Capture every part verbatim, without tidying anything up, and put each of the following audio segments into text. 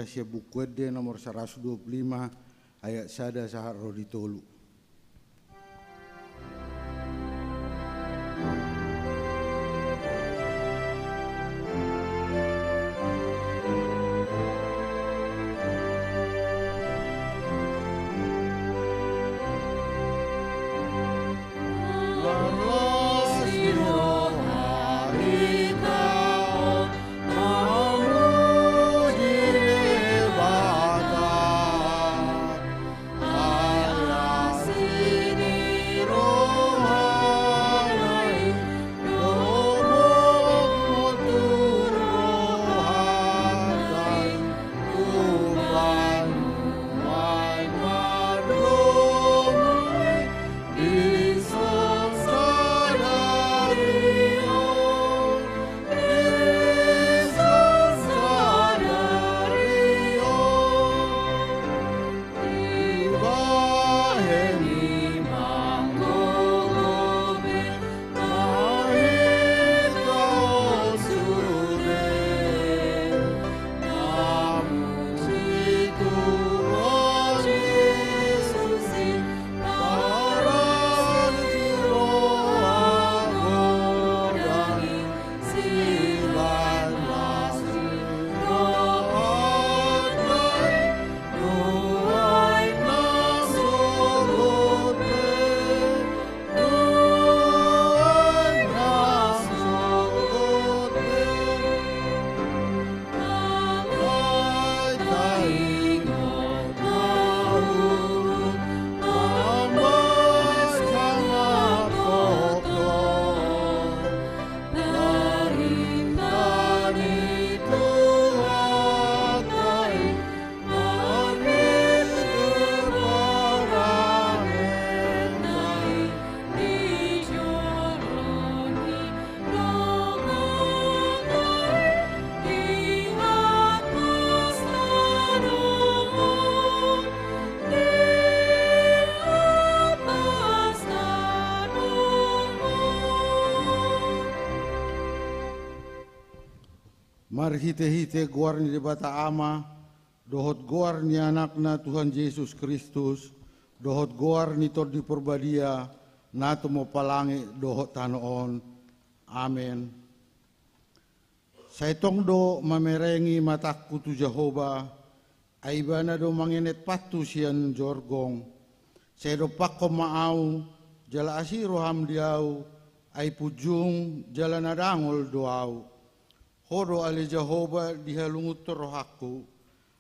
Sian Buku Ende nomor saratus dua pulu lima, ayat sada sahat ro di tolu. Marhitehite goar ni Debata Ama, dohot goar ni Anakna Tuhan Jesus Kristus, dohot goar ni Tondi Parbadia, na tumompa langit dohot tano on. Amen. Sai tong do mamerengi matangku tu Jahowa, ai Ibana do mangenet pantu sian jorgong. Sai dompakkon ma au, jala asi roham di au, ai punjung jala na dangol do au. Ho do ale Jahowa dihalungunhon rohangku,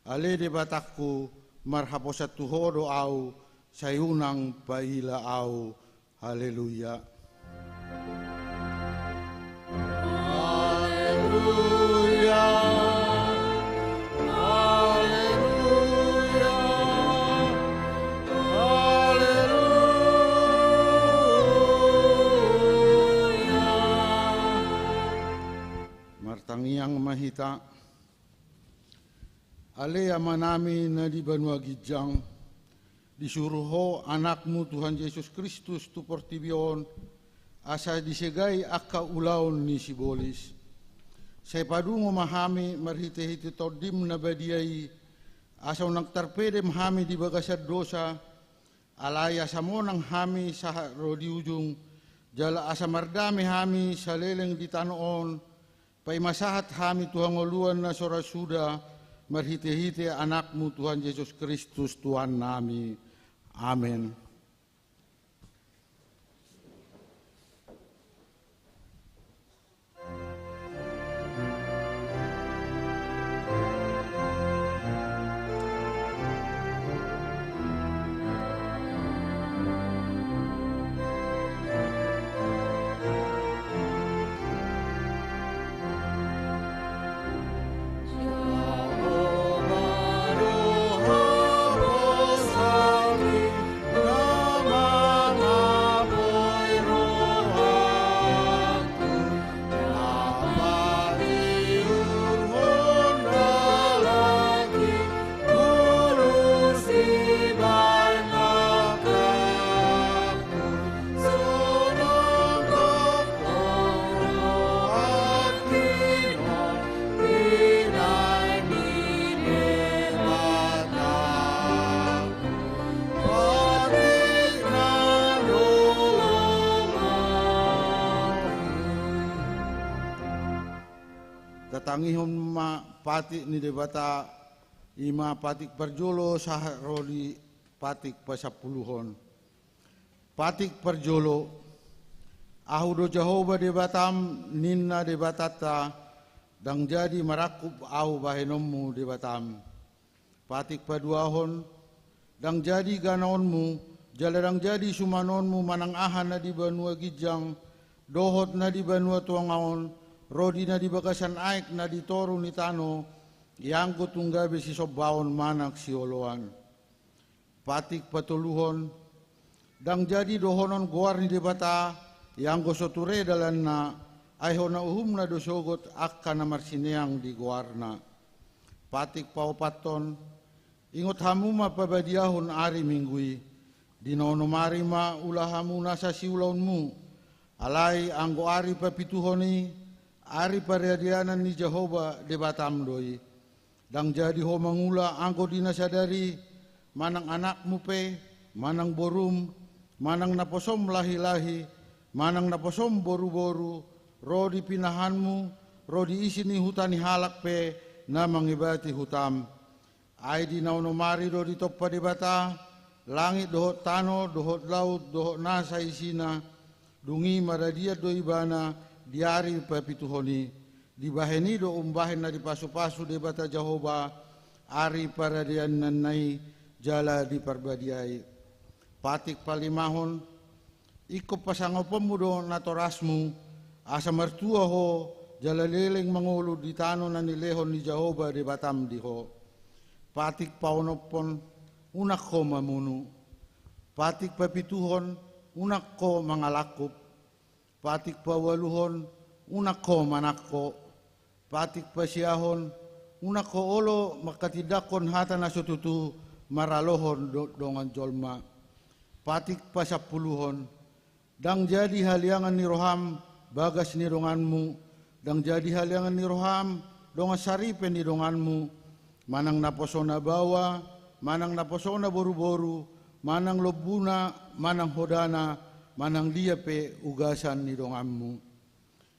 ale Debatangku, marhaposan tu Ho do au, sai unang paila au. Haleluya. Haleluya. Haleluya. Haleluya. Martangiang ma hita. Ale Amanami na di banua ginjang, disuru Ho Anakmu Tuhan Jesus Kristus tu portibi on, asa disegai angka ulaon ni sibolis. Sai padungo ma hami marhitehite Tondim na badia i, asa unang tarpedem hami di bagasan dosa, alai asa monang hami sahat ro di ujung, jala asa mardame hami saleleng di tano on, paima sahat hami tu hangoluan na so ra suda, marhitehite Anakmu Tuhan Jesus Kristus Tuhannami. Amen. Tangihon ma patik ni Debata, i ma patik parjolo sahat ro di patik pasampuluhon. Patik parjolo. Ahu do Jahowa Debatam, ninna Debatanta, ndang jadi marangkup ahu bahenonmu Debatam. Patik paduahon. Ndang jadi ganaonmu, jala ndang jadi sumanonmu manang aha na di banua ginjang, dohot na di banua tonga on, ro di na di bagasan aek na di toru ni tano, ianggo tung gabe sisombaon manang sioloan. Patik patoluhon. Ndang jadi dohonon goar ni Debata, ianggo so ture dalanna, ai hona uhumna do sogot angka na marsineang di goarna. Patik paopathon. Ingot hamu ma pabadiahon ari Minggu i. Di na onom ari ma ula hamu nasa siulaonmu. Alai anggo ari papituhon i, ari paradianan ni Jahowa Debatam do i. Ndang jadi ho mangula anggo di na sadari, manang anakmu pe, manang borum, manang naposom lahilahi, manang naposom boruboru, ro di pinahanmu, ro di isi ni huta ni halak pe na mangebati hutam. Ai di na onom ari do ditompa Debata langit dohot tano dohot laut dohot nasa isina, dung i maradian do ibana di ari papituhon i. Dibahen i do umbahen na dipasupasu Debata Jahowa ari paradiananna i jala diparbadiai. Patik palimahon. Ingkon pasangaponmu do natorasmu, asa martua ho, jala leleng mangolu di tano na nilehon ni Jahowa Debatam di ho. Patik paonomhon. Unang ho mamunu. Patik papituhon. Unang ho mangalangkup. Patik paualuhon. Unang ho manangko. Patik pasiahon. Unang ho olo mangkatindangkon hata na so tutu maralohon do-, dongan jolma. Patik pasampuluhon. Ndang jadi haliangan ni roham bagas ni donganmu, ndang jadi haliangan ni roham dongan saripe ni donganmu, manang naposona baoa, manang naposona boruboru, manang lombuna, manang hodana, manang dia pe ugasan ni donganmu.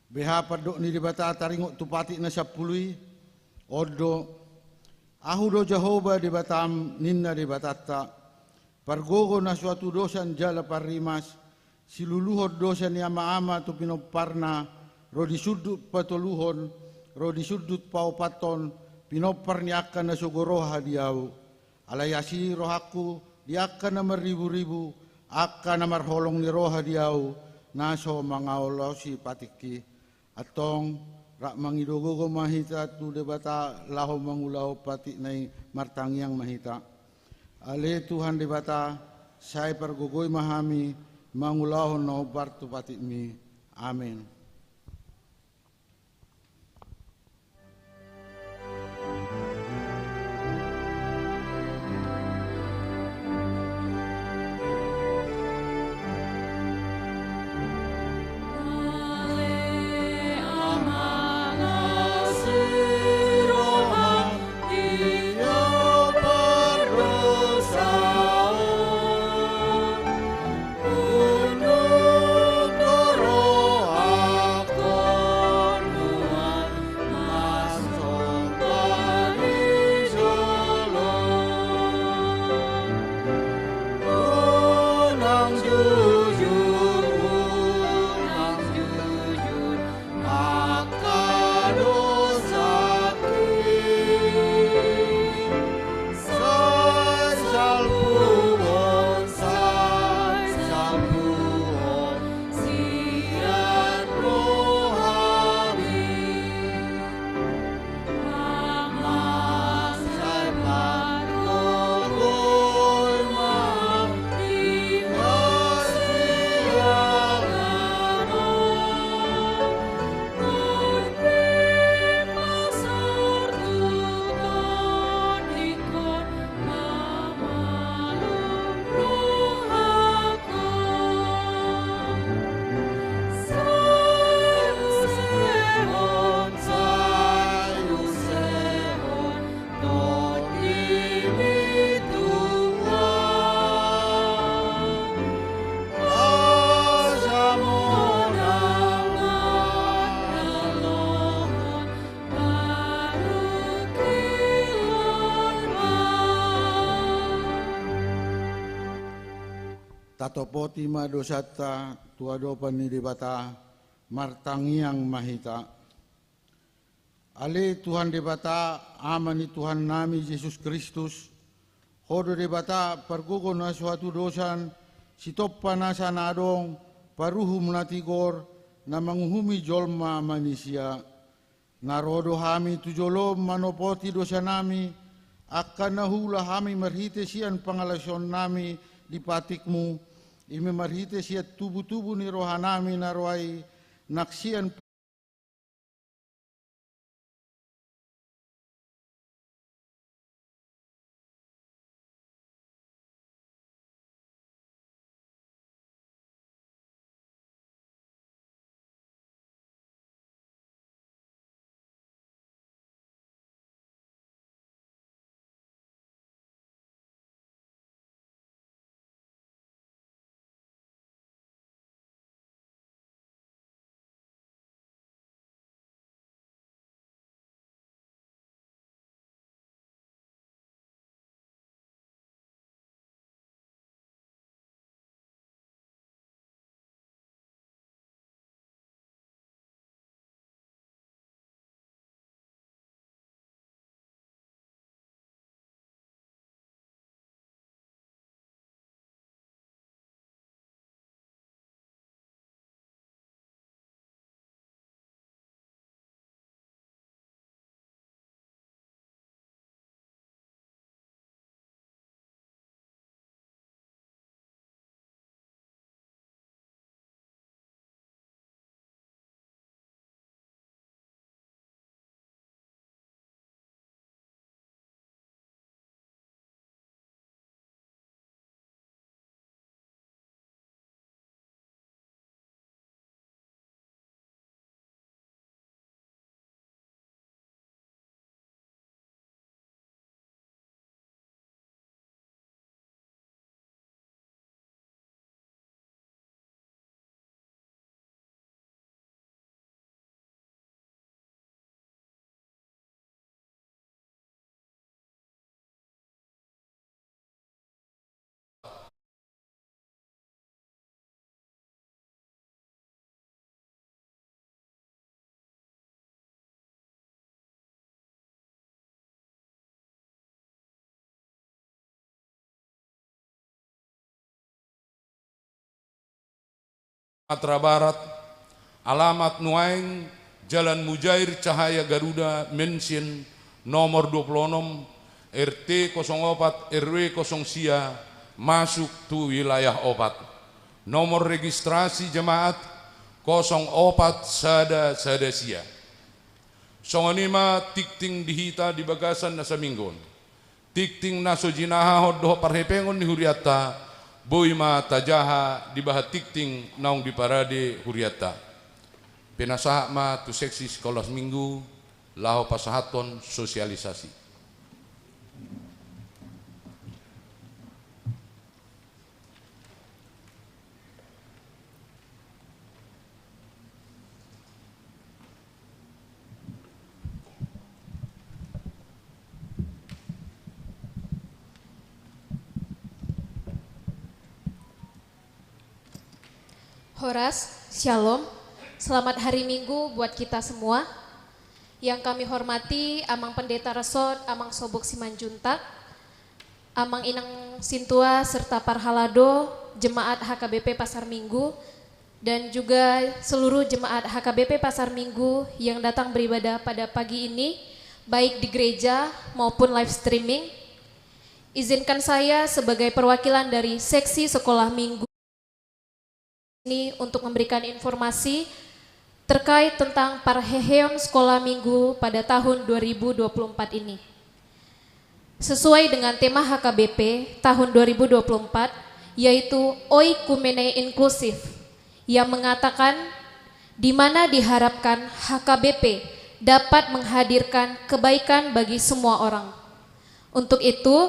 Beha pandok ni Debata taringot tu patik na sampulu i. On do. Ahu do Jahowa Debatam, ninna Debatanta, pargogo na suatu dosan jala parrimas, siluluhon dosa ni amaama tu pinomparna, ro di sundut patoluhon, ro di sundut paopathon, pinompar ni angka na sogo roha di ahu. Alai asi rohangku di angka na marriburibu, angka na marholong ni roha di ahu, na so mangaolosi patikki. Antong, rap mangido gogo ma hita tu Debata laho mangulahon patikna i, martangiang ma hita. Ale Tuhan Debata, sai pargogoi ma hami mangulahon na hombar tu patikmi. Amen. Tatopoti ma dosanta tu adopan ni Debata, martangiang ma hita. Ale Tuhan Debata, Ama ni Tuhannami Jesus Kristus, Ho do Debata, pargogo na so hatudosan, sitompa nasa na adong, paruhum na tigor, na manguhumi jolma manisia. Na ro do hami tu jolom manopoti dosanami, angka na huula hami marhite sian pangalaosionnami di patikmu, i ma marhite sian tubutubu ni rohanami na ro ai, nang sian Sumatera Barat, alamat nuaeng Jalan Mujair Cahaya Garuda Mansion nomor dua puluh enam, R T kosong opat, R W kosong sia, masuk tu wilayah opat. Nomor registrasi jemaat kosong opat sada sada sia. Songon i ma tingting di hita di bagasan na saminggu on. Tingting na so jinahahon dohot parhepengon ni hurianta, boi ma tajaha di bahan tingting naung diparade hurianta. Pinasahat ma tu seksi sekolah minggu, laho pasahathon sosialisasi. Horas, Shalom. Selamat hari Minggu buat kita semua. Yang kami hormati Amang Pendeta Resort, Amang Sobok Simanjuntak, Amang Inang Sintua serta Parhalado, Jemaat H K B P Pasar Minggu, dan juga seluruh Jemaat H K B P Pasar Minggu yang datang beribadah pada pagi ini, baik di gereja maupun live streaming. Izinkan saya sebagai perwakilan dari Seksi Sekolah Minggu ini untuk memberikan informasi terkait tentang parheheon sekolah minggu pada tahun dua ribu dua puluh empat ini. Sesuai dengan tema H K B P tahun dua ribu dua puluh empat, yaitu Oikumene Inklusif, yang mengatakan di mana diharapkan H K B P dapat menghadirkan kebaikan bagi semua orang. Untuk itu,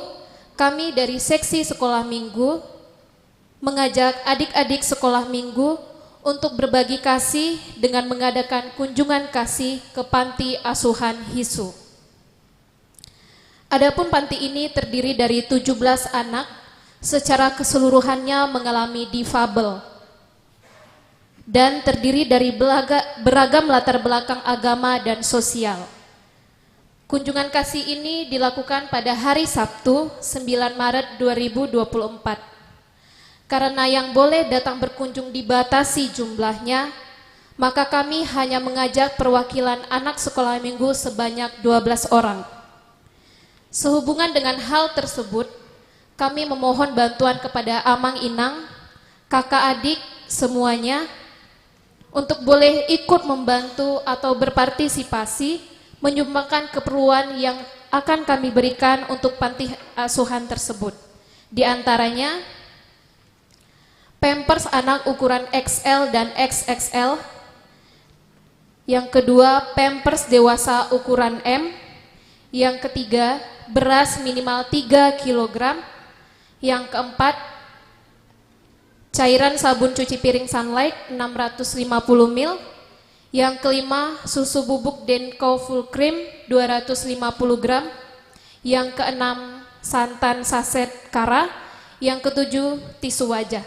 kami dari Seksi Sekolah Minggu mengajak adik-adik sekolah minggu untuk berbagi kasih dengan mengadakan kunjungan kasih ke panti asuhan Hisu. Adapun panti ini terdiri dari tujuh belas anak secara keseluruhannya mengalami difabel dan terdiri dari belaga-, beragam latar belakang agama dan sosial. Kunjungan kasih ini dilakukan pada hari Sabtu, sembilan Maret dua ribu dua puluh empat. Karena yang boleh datang berkunjung dibatasi jumlahnya, maka kami hanya mengajak perwakilan anak sekolah minggu sebanyak dua belas orang. Sehubungan dengan hal tersebut, kami memohon bantuan kepada Amang Inang, kakak adik, semuanya, untuk boleh ikut membantu atau berpartisipasi menyumbangkan keperluan yang akan kami berikan untuk panti asuhan tersebut. Di antaranya, Pampers anak ukuran X L dan X X L. Yang kedua, Pampers dewasa ukuran M. Yang ketiga, beras minimal tiga kilogram. Yang keempat, cairan sabun cuci piring Sunlight enam ratus lima puluh mil. Yang kelima, susu bubuk Denko full cream dua ratus lima puluh gram. Yang keenam, santan saset Kara. Yang ketujuh, tisu wajah.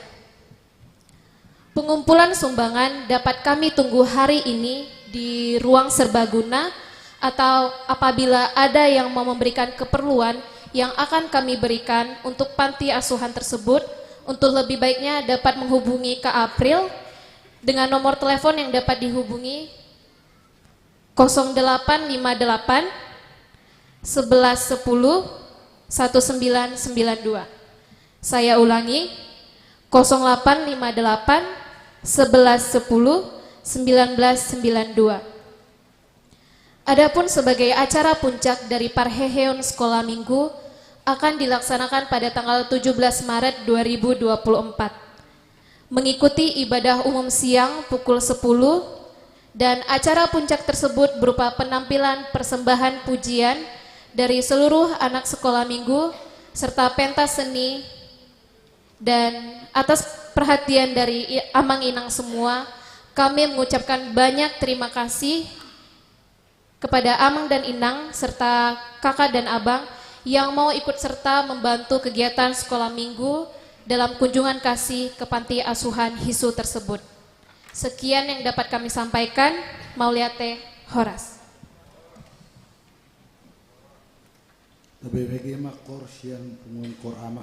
Pengumpulan sumbangan dapat kami tunggu hari ini di ruang serbaguna, atau apabila ada yang mau memberikan keperluan yang akan kami berikan untuk panti asuhan tersebut, untuk lebih baiknya dapat menghubungi Kak April dengan nomor telepon yang dapat dihubungi kosong delapan lima delapan, sebelas sepuluh, satu sembilan sembilan dua. Saya ulangi, kosong delapan lima delapan, sebelas sepuluh, sembilan belas sembilan dua. Adapun sebagai acara puncak dari parheheon sekolah minggu akan dilaksanakan pada tanggal tujuh belas Maret dua ribu dua puluh empat. Mengikuti ibadah umum siang pukul sepuluh, dan acara puncak tersebut berupa penampilan persembahan pujian dari seluruh anak sekolah minggu serta pentas seni. Dan atas perhatian dari i-, Amang Inang semua, kami mengucapkan banyak terima kasih kepada Amang dan Inang serta Kakak dan Abang yang mau ikut serta membantu kegiatan sekolah minggu dalam kunjungan kasih ke panti asuhan HISU tersebut. Sekian yang dapat kami sampaikan. Mauliate, horas. Tabege ma koor sian punguan koor ama.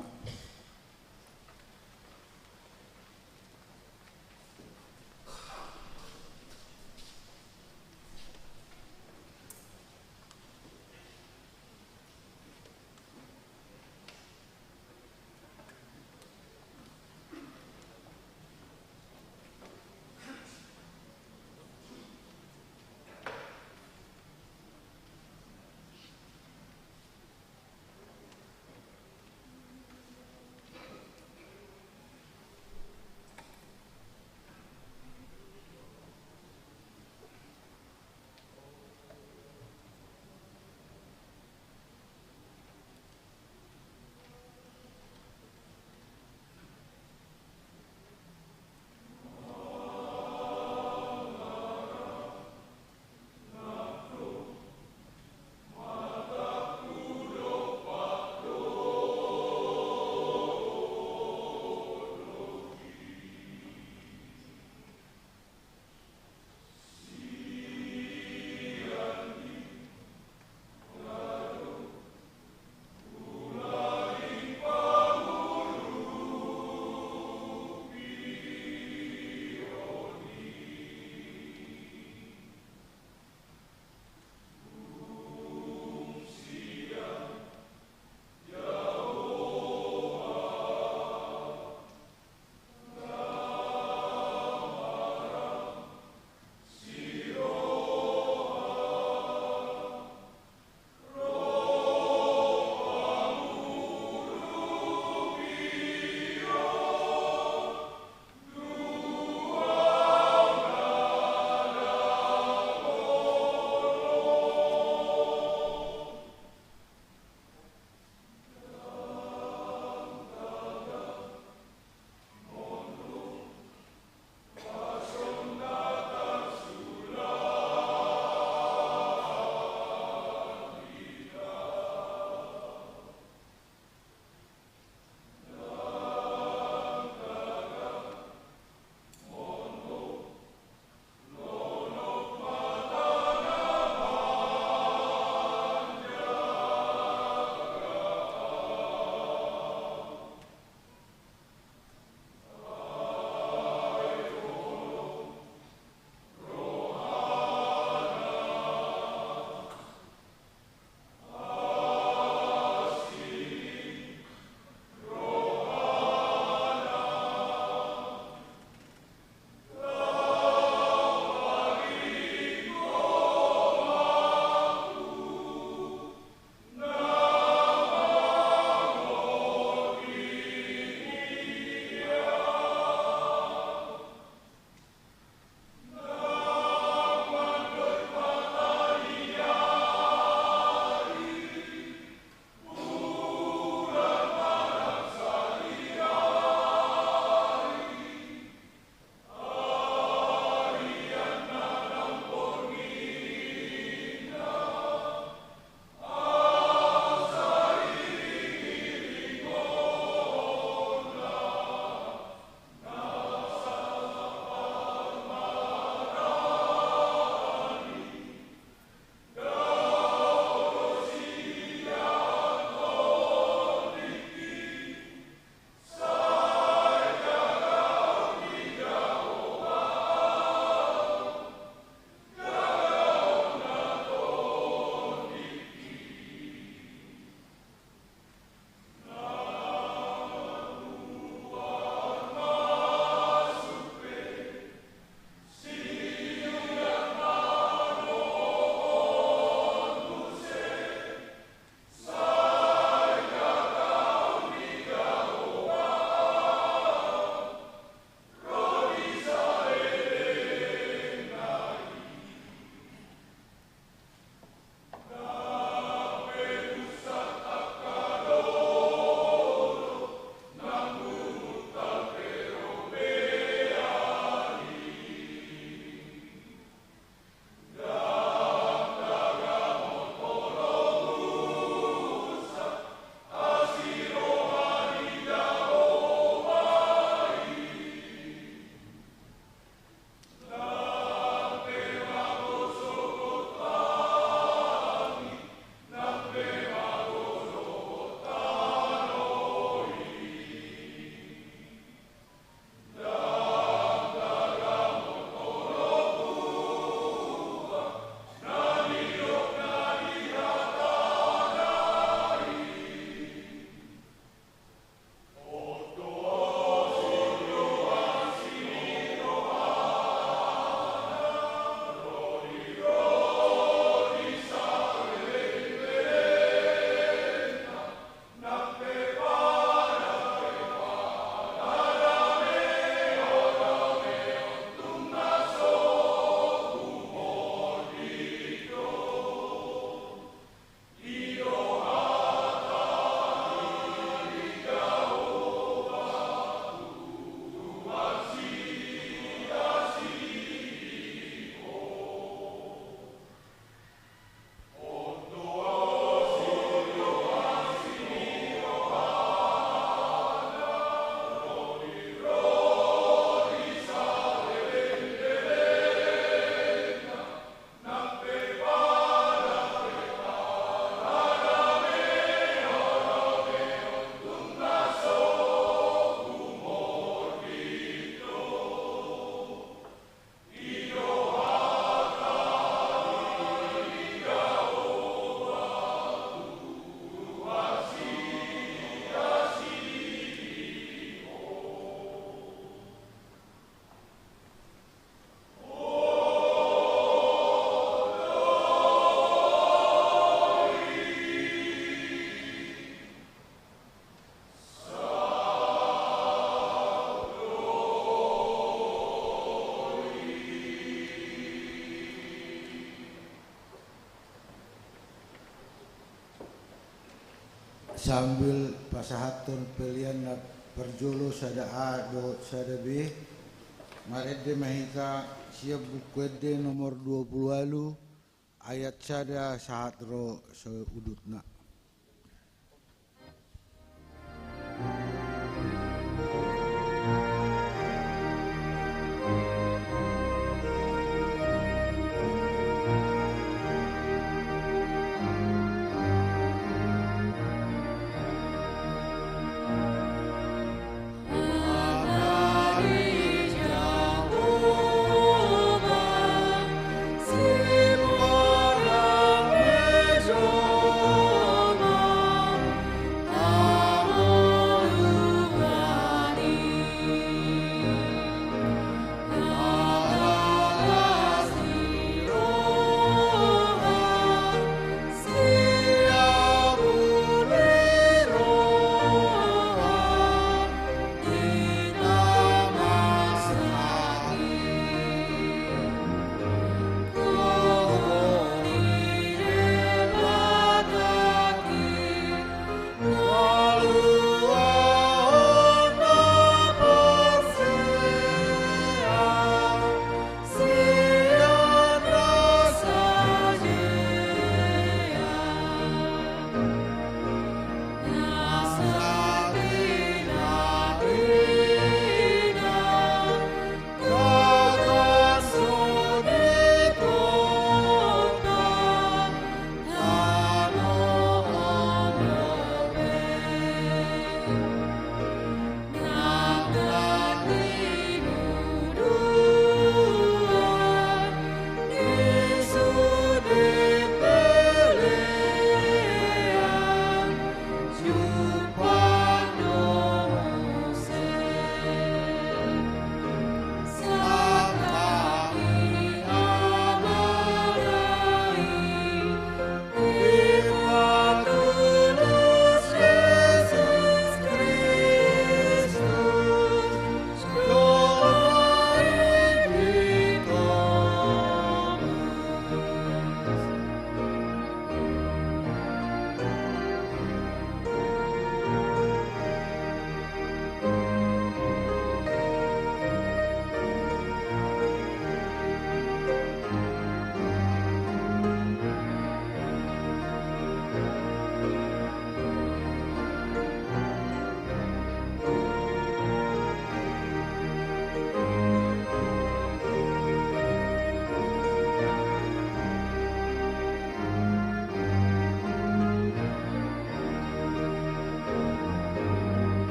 Sambil pasahathon pelean na parjolo sada A dohot sada B, marende ma hita sian Buku Ende nomor dua pulu ualu, ayat sada sahat ro saudutna.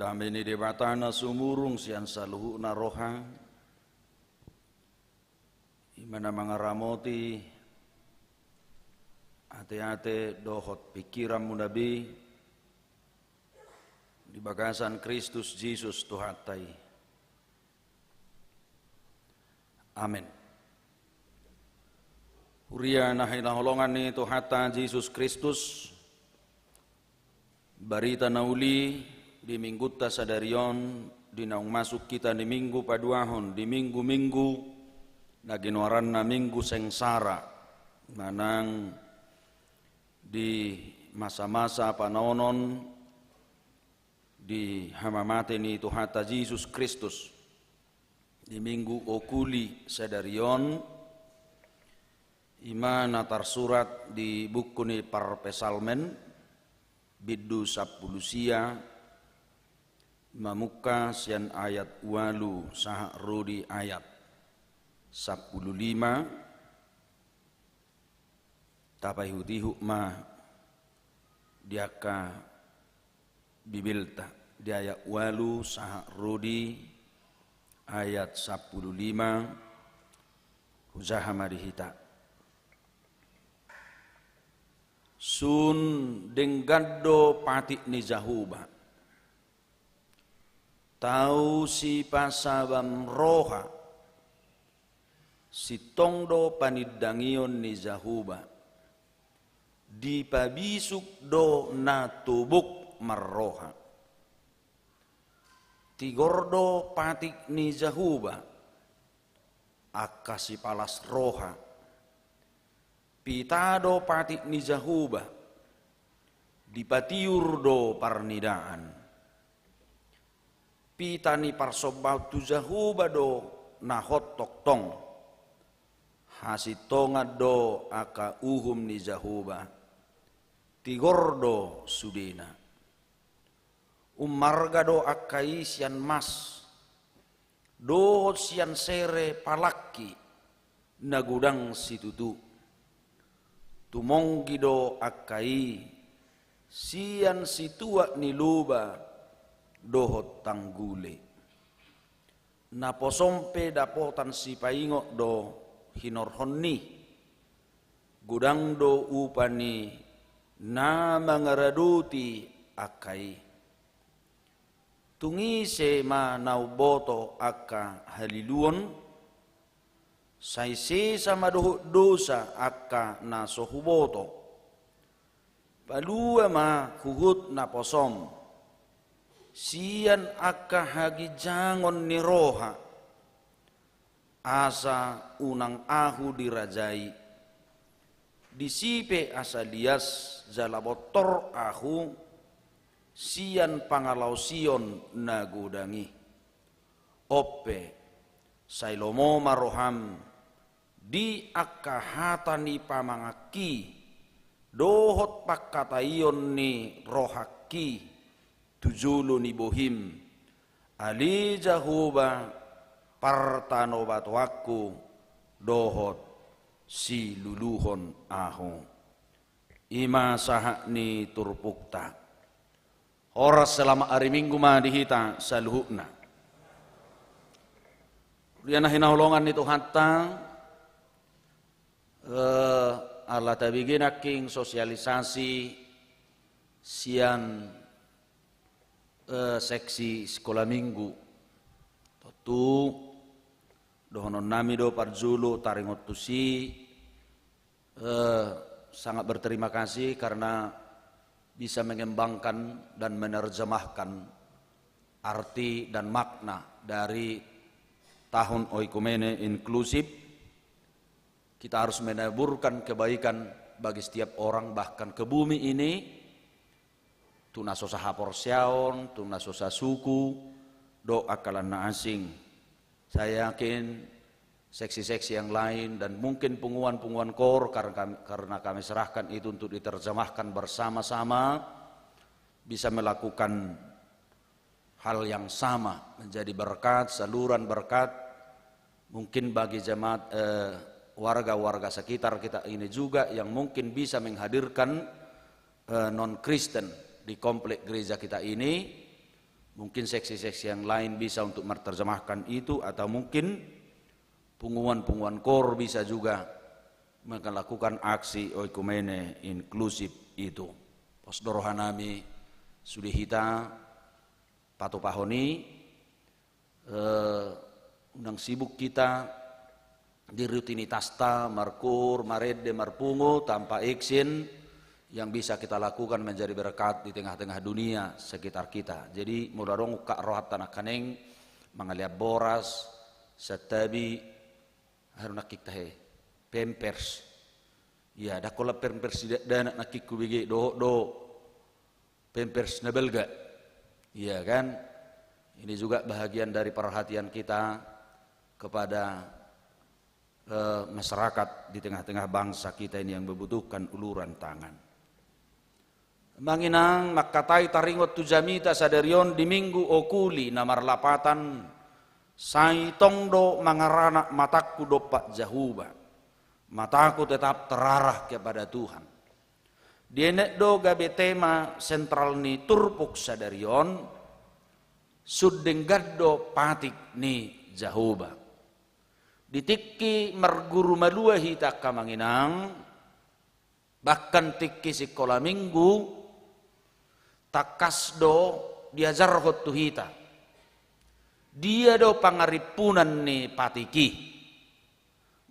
Dame ni Debata na sumurung sian saluhutna roha, i ma na mangaramoti ateate dohot pingkiranmuna be di bagasan Kristus Jesus Tuhanta i. Amen. Huria na hinaholongan ni Tuhanta Jesus Kristus, barita na uli di minggunta sadari on, di naung masuk hita di minggu paduahon di minggu-minggu Na ginoaranna Minggu Sengsara, manang di masa-masa panaonon di hamamate ni Tuhanta Jesus Kristus, di Minggu Oculi sadari on, i ma na tarsurat di buku ni Parpsalmen, bindu sampulu sia, mamungka sian ayat ualu sahat ro di ayat sampulu lima. Tapaihut-ihut ma di angka Bibelta, di ayat ualu sahat ro di ayat sampulu lima. Hujaha ma di hita. Sun denggan do patik ni Jahowa, tau sipasabam roha. Sintong do panindangion ni Jahowa, dipabisuk do na tobok marroha. Tigor do patik ni Jahowa, angka sipalas roha. Pita do patik ni Jahowa, dipatiur do parnidaan. Pita ni parsombaon tu Jahowa do na hot tongtong. Hasintongan do angka uhum ni Jahowa, tigor do sudena. Ummarga do angka i sian mas, dohot sian sere palangki na godang situtu. Tumonggi do angka i sian situak ni loba dohot tanggule. Naposom pe dapotan sipaingot do hinorhonni. Godang do upa ni na mangaradoti angka i. Tung ise ma na umboto angka haliluon? Sai sesa ma dohot dosa angka na so huboto. Palua ma huhut naposom sian angka haginjangon ni roha, asa unang ahu dirajai. Disi pe asa lias jala bontor ahu sian pangalaosion na godang i. On pe, sai lomo ma roham di angka hata ni pamanganki dohot pangkataion ni rohangki tu jolo ni bohim. Ale Jahowa, partanobatoanku dohot siluluhon ahu. I ma sahat ni turpukta. Horas, selamat ari Minggu ma di hita saluhutna. Huria na hinaholongan ni Tuhanta, eh, ala tabege nangkin sosialisasi sian, eh, seksi sikola Minggu. Tontu dohononnami do parjolo taringot tusi, eh, sangat berterima kasih karena bisa mengembangkan dan menerjemahkan arti dan makna dari tahun oikumene inklusif. Kita harus menaburkan kebaikan bagi setiap orang, bahkan ke bumi ini, tu na so sahaporseaon, tu na so sasuku, dohot angka na asing. Saya yakin seksi-seksi yang lain dan mungkin punguan-punguan kor, karena kami, karena kami serahkan itu untuk diterjemahkan bersama-sama, bisa melakukan hal yang sama, menjadi berkat, saluran berkat, mungkin bagi jemaat, eh, warga-warga sekitar kita ini juga yang mungkin bisa menghadirkan, eh, non-Kristen di komplek gereja kita ini. Mungkin seksi-seksi yang lain bisa untuk menerjemahkan itu, atau mungkin punguan-punguan kor bisa juga melakukan aksi oikumene inklusif itu. Pos do rohanami sude hita patupahon i, eh, unang sibuk kita di rutinitasta, markoor, marende, marpungu, tanpa action yang bisa kita lakukan menjadi berkat di tengah-tengah dunia sekitar kita. Jadi, molo adong ungkap rohanta nangkaning, mangalean boras, santabi, Aha do nangkin tahe? Pampers. Ia, ndang holan pampers di dakdanak nangkin hubege, dohot do pampers na balga. Ia kan? Ini juga bahagian dari perhatian kita kepada, eh, masyarakat di tengah-tengah bangsa kita ini yang membutuhkan uluran tangan. Amang inang, mangkatai taringot tu jamita sadari on di Minggu Okuli na marlapatan, sai tong do mangaranak matangku dompak Jahowa. Mataku tetap terarah kepada Tuhan. Dienet do gabe tema sentral ni turpuk sadari on, sun denggan do patik ni Jahowa. Di tingki marguru malua hita angka amang inang, bahkan tingki sikola minggu, tangkas do diajarhon tu hita. Dia do pangarimpunan ni patik i?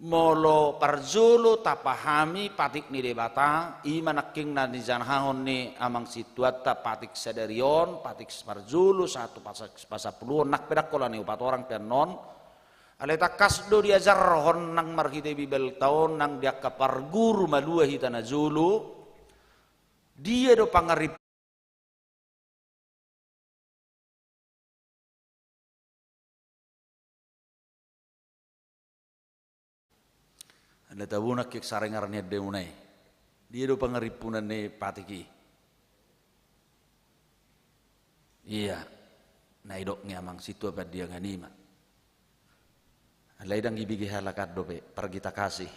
Molo parjolo tapahami patik ni Debata, i ma nangkin na nijanahahon ni amang sintuanta patik sadari on, patik parjolo sahat tu pasa-, pasampuluhon, nang pe ndang holan i opat orang pe annon. Alai tangkas do diajarhon nang marhite Bibelta on, nang di angka parguru malua hita na jolo, dia do pangarimpunan. Ala tabo nangkin saringar ni andemuna i. Dia do pangarimpunan ni patik i? Ia, na didok ni amang sintua Pandiangan i ma. Alai ndang dibege halak an dope, pargita kasih.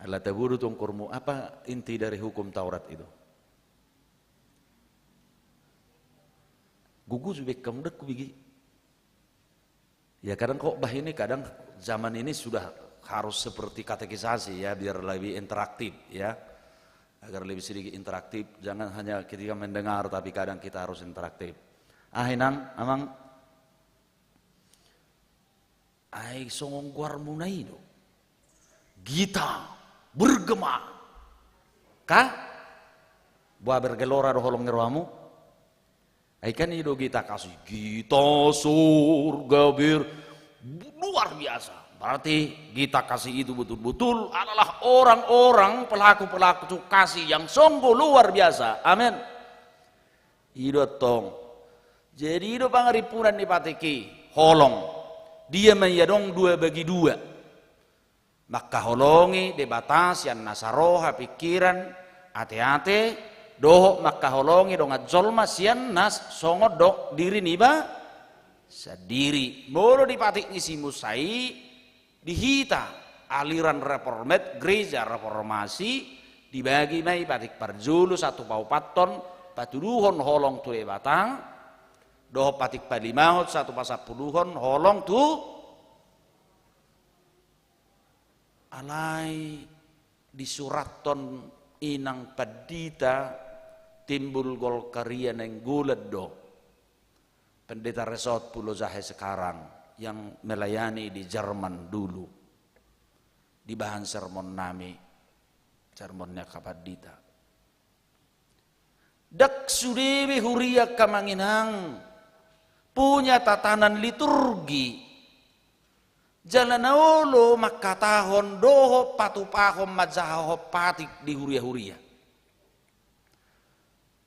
Ala tabo do tu ongkormu, apa inti dari hukum Taurat itu? Gogo jo be hamu, ndang hubege. Ya, kadang khotbah ini, kadang zaman ini sudah harus seperti katekisasi, ya, biar lebih interaktif, ya. Agar lebih sedikit interaktif, jangan hanya ketika mendengar, tapi kadang kita harus interaktif. Ah, inang, amang, ai songon goarmuna i do. Gita, bergema. Ka? Boha, bergelora do holong ni rohamu? Ai kan i do gita kasih, gita sorga ber-, luar biasa. Berarti gita kasih itu betul-betul adalah orang-orang pelaku-pelaku kasih yang sungguh luar biasa. Amin. I do antong. Jadi i do pangarimpunan ni patik i, holong. Dia ma i adong dua bagi dua. Mangkaholongi Debata sian nasa roha, pikiran, ate-ate, dohot mangkaholongi dongan jolma sian na songon do-, diri niba sandiri. Molo di patik ni si Musa i, di hita aliran reformed, gereja reformasi, dibagi ma i patik parjolo sahat tu paopathon, patuduhon holong tu Debata, dohot patik palimahon sahat tu pasampuluhon holong tu Alai disurathon inang pandita Timbul Golkaria Nainggolan do, Pendeta Resort Pulo Jahe sekarang, yang melayani di Jerman dulu. Dibahen sermon nami, sermon ni angka pandita. Ndang sude be huria angka amang inang punya tatanan liturgi jala na olo mangkatahon dohot patupahon manjahahon patik di huria-huria.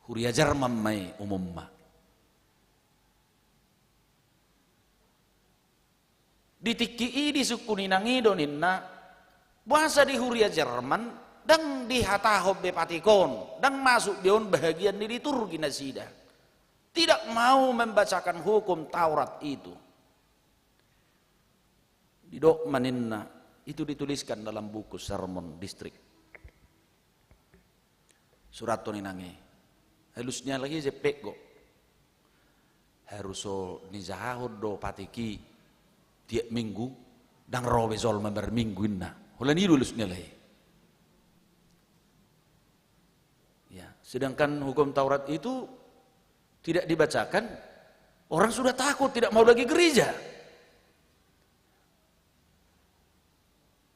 Huria Jerman ma i umumna. Di tingki i disungkun inang i do ninna, boasa di huria Jerman ndang dihatahon be patik on, ndang masuk be on bahagian ni liturgi nasida. Tidak mau membacakan hukum Taurat itu. Didok ma ninna, itu dituliskan dalam buku sermon distrik. Surathon inang i. Alus ni halak i jempek do. Harus so nijahahon do patik i tiap minggu, ndang ro be jolma marminggu ninna. Holan i do alus ni halak i. Ya, sedangkan hukum Taurat itu tidak dibacakan, orang sudah takut, tidak mau lagi gereja.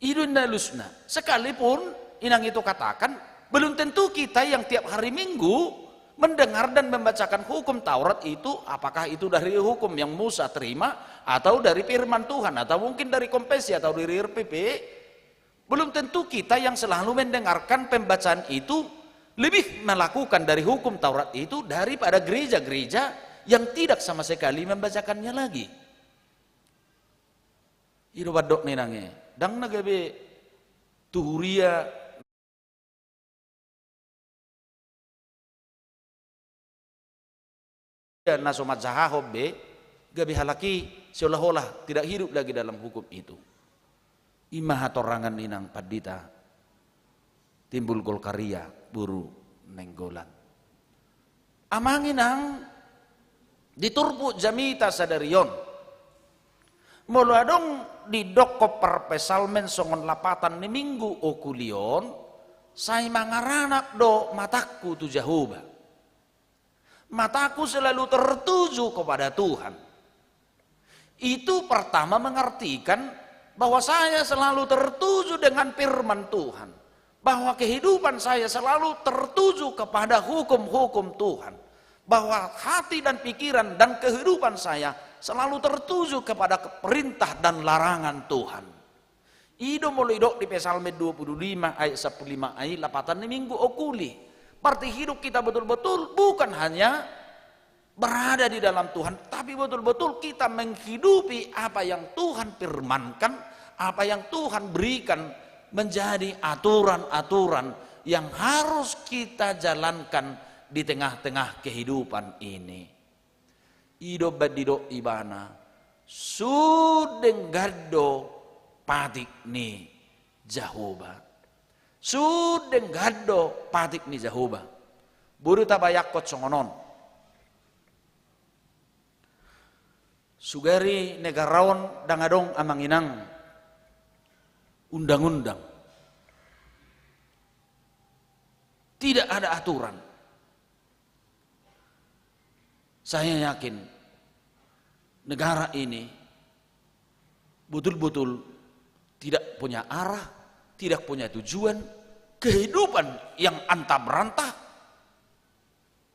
I do ninna alusna. Sekalipun inang itu katakan, belum tentu kita yang tiap hari Minggu Mendengar dan membacakan hukum Taurat itu, apakah itu dari hukum yang Musa terima, atau dari firman Tuhan, atau mungkin dari konfesi, atau dari R P P? Belum tentu kita yang selalu mendengarkan pembacaan itu lebih melakukan dari hukum Taurat itu daripada gereja-gereja yang tidak sama sekali membacakannya lagi. I do mandok, inang, e, ndang na gabe tu huria na so manjahahon be, gabe halak i seolah-olah tidak hidup lagi dalam hukum itu. I ma hatorangan, inang pandita Timbul Golkaria boru Nainggolan. Amang inang, di turpuk jamita sadari on, molo adong didokkon parpsalmen songon lapatan ni Minggu Okuli on, sai mangaranap do matangku tu Jahowa. Mataku selalu tertuju kepada Tuhan. Itu pertama mengartikan bahwa saya selalu tertuju dengan firman Tuhan, bahwa kehidupan saya selalu tertuju kepada hukum-hukum Tuhan, bahwa hati dan pikiran dan kehidupan saya selalu tertuju kepada perintah dan larangan Tuhan. I do molo didok di Psalmen dua puluh lima ayat sampulu lima, ai lapatan ni Minggu Okuli. Berarti hidup kita betul-betul bukan hanya berada di dalam Tuhan, tapi betul-betul kita menghidupi apa yang Tuhan firmankan, apa yang Tuhan berikan menjadi aturan-aturan yang harus kita jalankan di tengah-tengah kehidupan ini. I do umbahen didok ibana, sun denggan do patik ni Jahowa. Sun denggan do patik ni Jahowa. Boi tabayangkon songon on. Sugari negara on ndang adong, amang inang, undang-undang. Tidak ada aturan. Saya yakin negara ini betul-betul tidak punya arah, tidak punya tujuan, kehidupan yang antah berantah,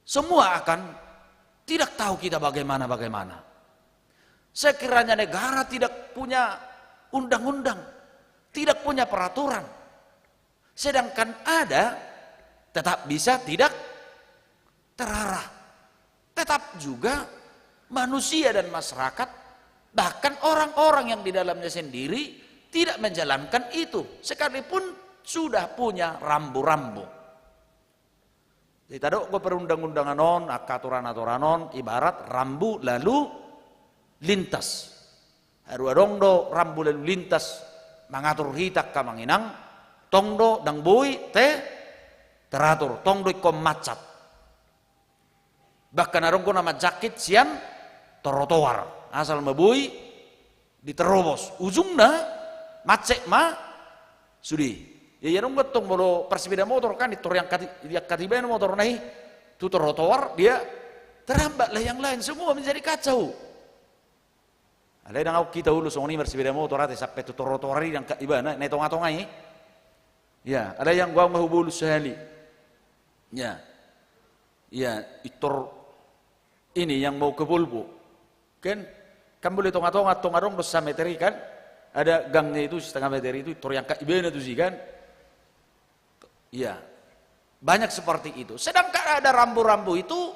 semua akan tidak tahu kita bagaimana-bagaimana. Sekiranya negara tidak punya undang-undang, tidak punya peraturan, sedangkan ada, tetap bisa tidak terarah. Tetap juga manusia dan masyarakat, bahkan orang-orang yang di dalamnya sendiri tidak menjalankan itu, sekalipun sudah punya rambu-rambu. Jadi, tadok do perundang-undangan on, angka aturan-aturan on, ibarat rambu lalu lintas. Haru adong do rambu lalu lintas mangatur hita, angka amang inang, tong do ndang boi te-, teratur, tong do ingkon macet. Bahkan adong do na manjangkit sian trotoar, asal ma boi diterobos. Ujungna macet ma sude. Ia, ia adong do tong molo parsepeda motor kan, i tor diangkat, diangkat ibana motorna i tu trotoar, dia terhambat lah yang lain, semua menjadi kacau. Alai ndang adong hita olo songon i marsepeda motor ate sampe tu trotoar i diangkat ibana, na i tonga-tonga i. Ya, alai anggo au ma hubolus sahali. Ya. Ya, i tor ini yang mau ke Volvo. Kan, kan molo i tonga-tonga, tong adong do sameter i kan. Ada gangnya itu, setengah meter itu, i tor diangkat ibana tusi kan. Iya. Banyak seperti itu. Sedangkan ada rambu-rambu itu,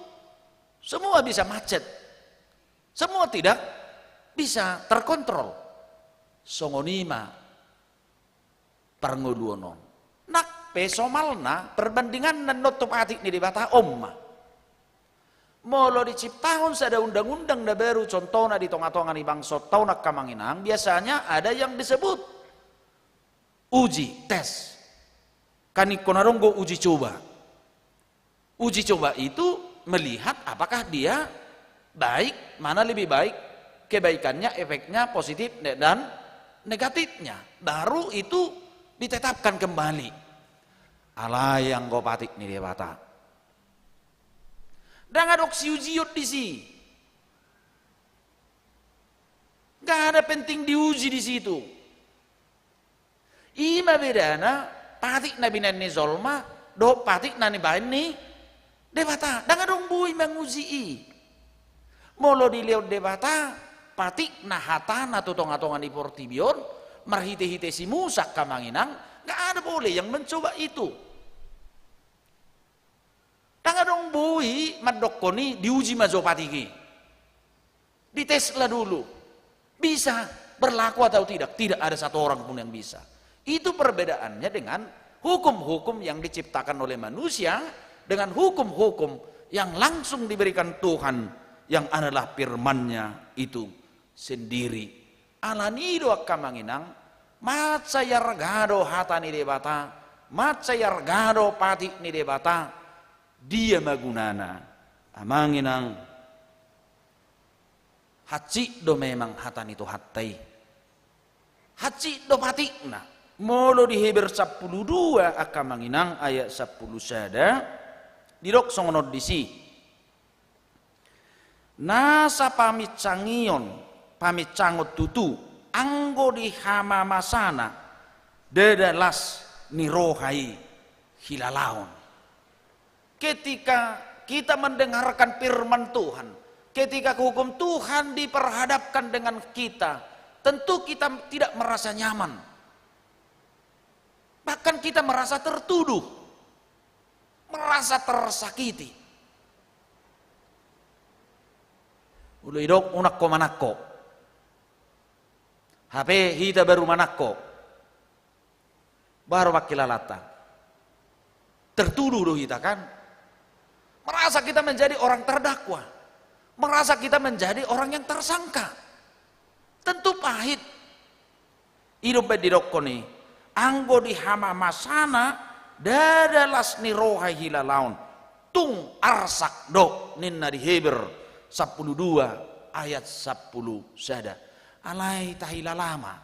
semua bisa macet. Semua tidak bisa terkontrol. Songon i ma parngoluon on. Nang pe somalna, perbandinganna annon tu patik ni Debata on ma. Molo diciptahon sada undang-undang na baru, contohna di tonga-tonga ni bangso on, angka amang inang, biasanya ada yang disebut uji, tes. Kan ingkon adong do uji coba. Uji coba itu melihat apakah dia baik, mana lebih baik, kebaikannya, efeknya, positif dan negatifnya. Baru itu ditetapkan kembali. Alai anggo patik ni Debata, ndang adong siujion disi. Nggak ada penting diuji di situ. I ma bedana patik na binahen ni jolma dohot patik na nibahen ni Debata, ndang adong boi manguji i. Molo dilehon Debata patikna, hatana tu tonga-tonga ni portibi on, marhite-hite si Musa, angka amang inang, nggak ada boleh yang mencoba itu. Ndang adong boi mandokkon i diuji ma jo patik i. Diteslah dulu. Bisa berlaku atau tidak? Tidak ada satu orang pun yang bisa. Itu perbedaannya dengan hukum-hukum yang diciptakan oleh manusia dengan hukum-hukum yang langsung diberikan Tuhan, yang adalah firman-Nya itu sendiri. Alani i do, angka amang inang, mansai arga do hata ni Debata, mansai arga do patik ni Debata, dia ma gunana, amang inang? Hansit do memang hata ni Tuhanta i. Hansit do patikna. Molo di Heber sampulu dua, angka amang inang, ayat sampulu sada, didok songon on disi: Nasa paminsangion, paminsangon tutu, anggo di hamamasana, ndada las ni roha i hilalaon. Ketika kita mendengarkan firman Tuhan, ketika hukum Tuhan diperhadapkan dengan kita, tentu kita tidak merasa nyaman. Bahkan kita merasa tertuduh, merasa tersakiti. Olo, didok unang ho manangko. Hape hita baru manangko. Baru pangkilalanta. Tertuduh do hita, kan? Merasa kita menjadi orang terdakwa. Merasa kita menjadi orang yang tersangka. Tentu pahit. I do umbaen didokkon i, anggo di hamamasana, ndada las ni roha i hilalaon. Tung arsak do, ninna di Heber sampulu dua ayat sampulu sada. Alai tahilala ma.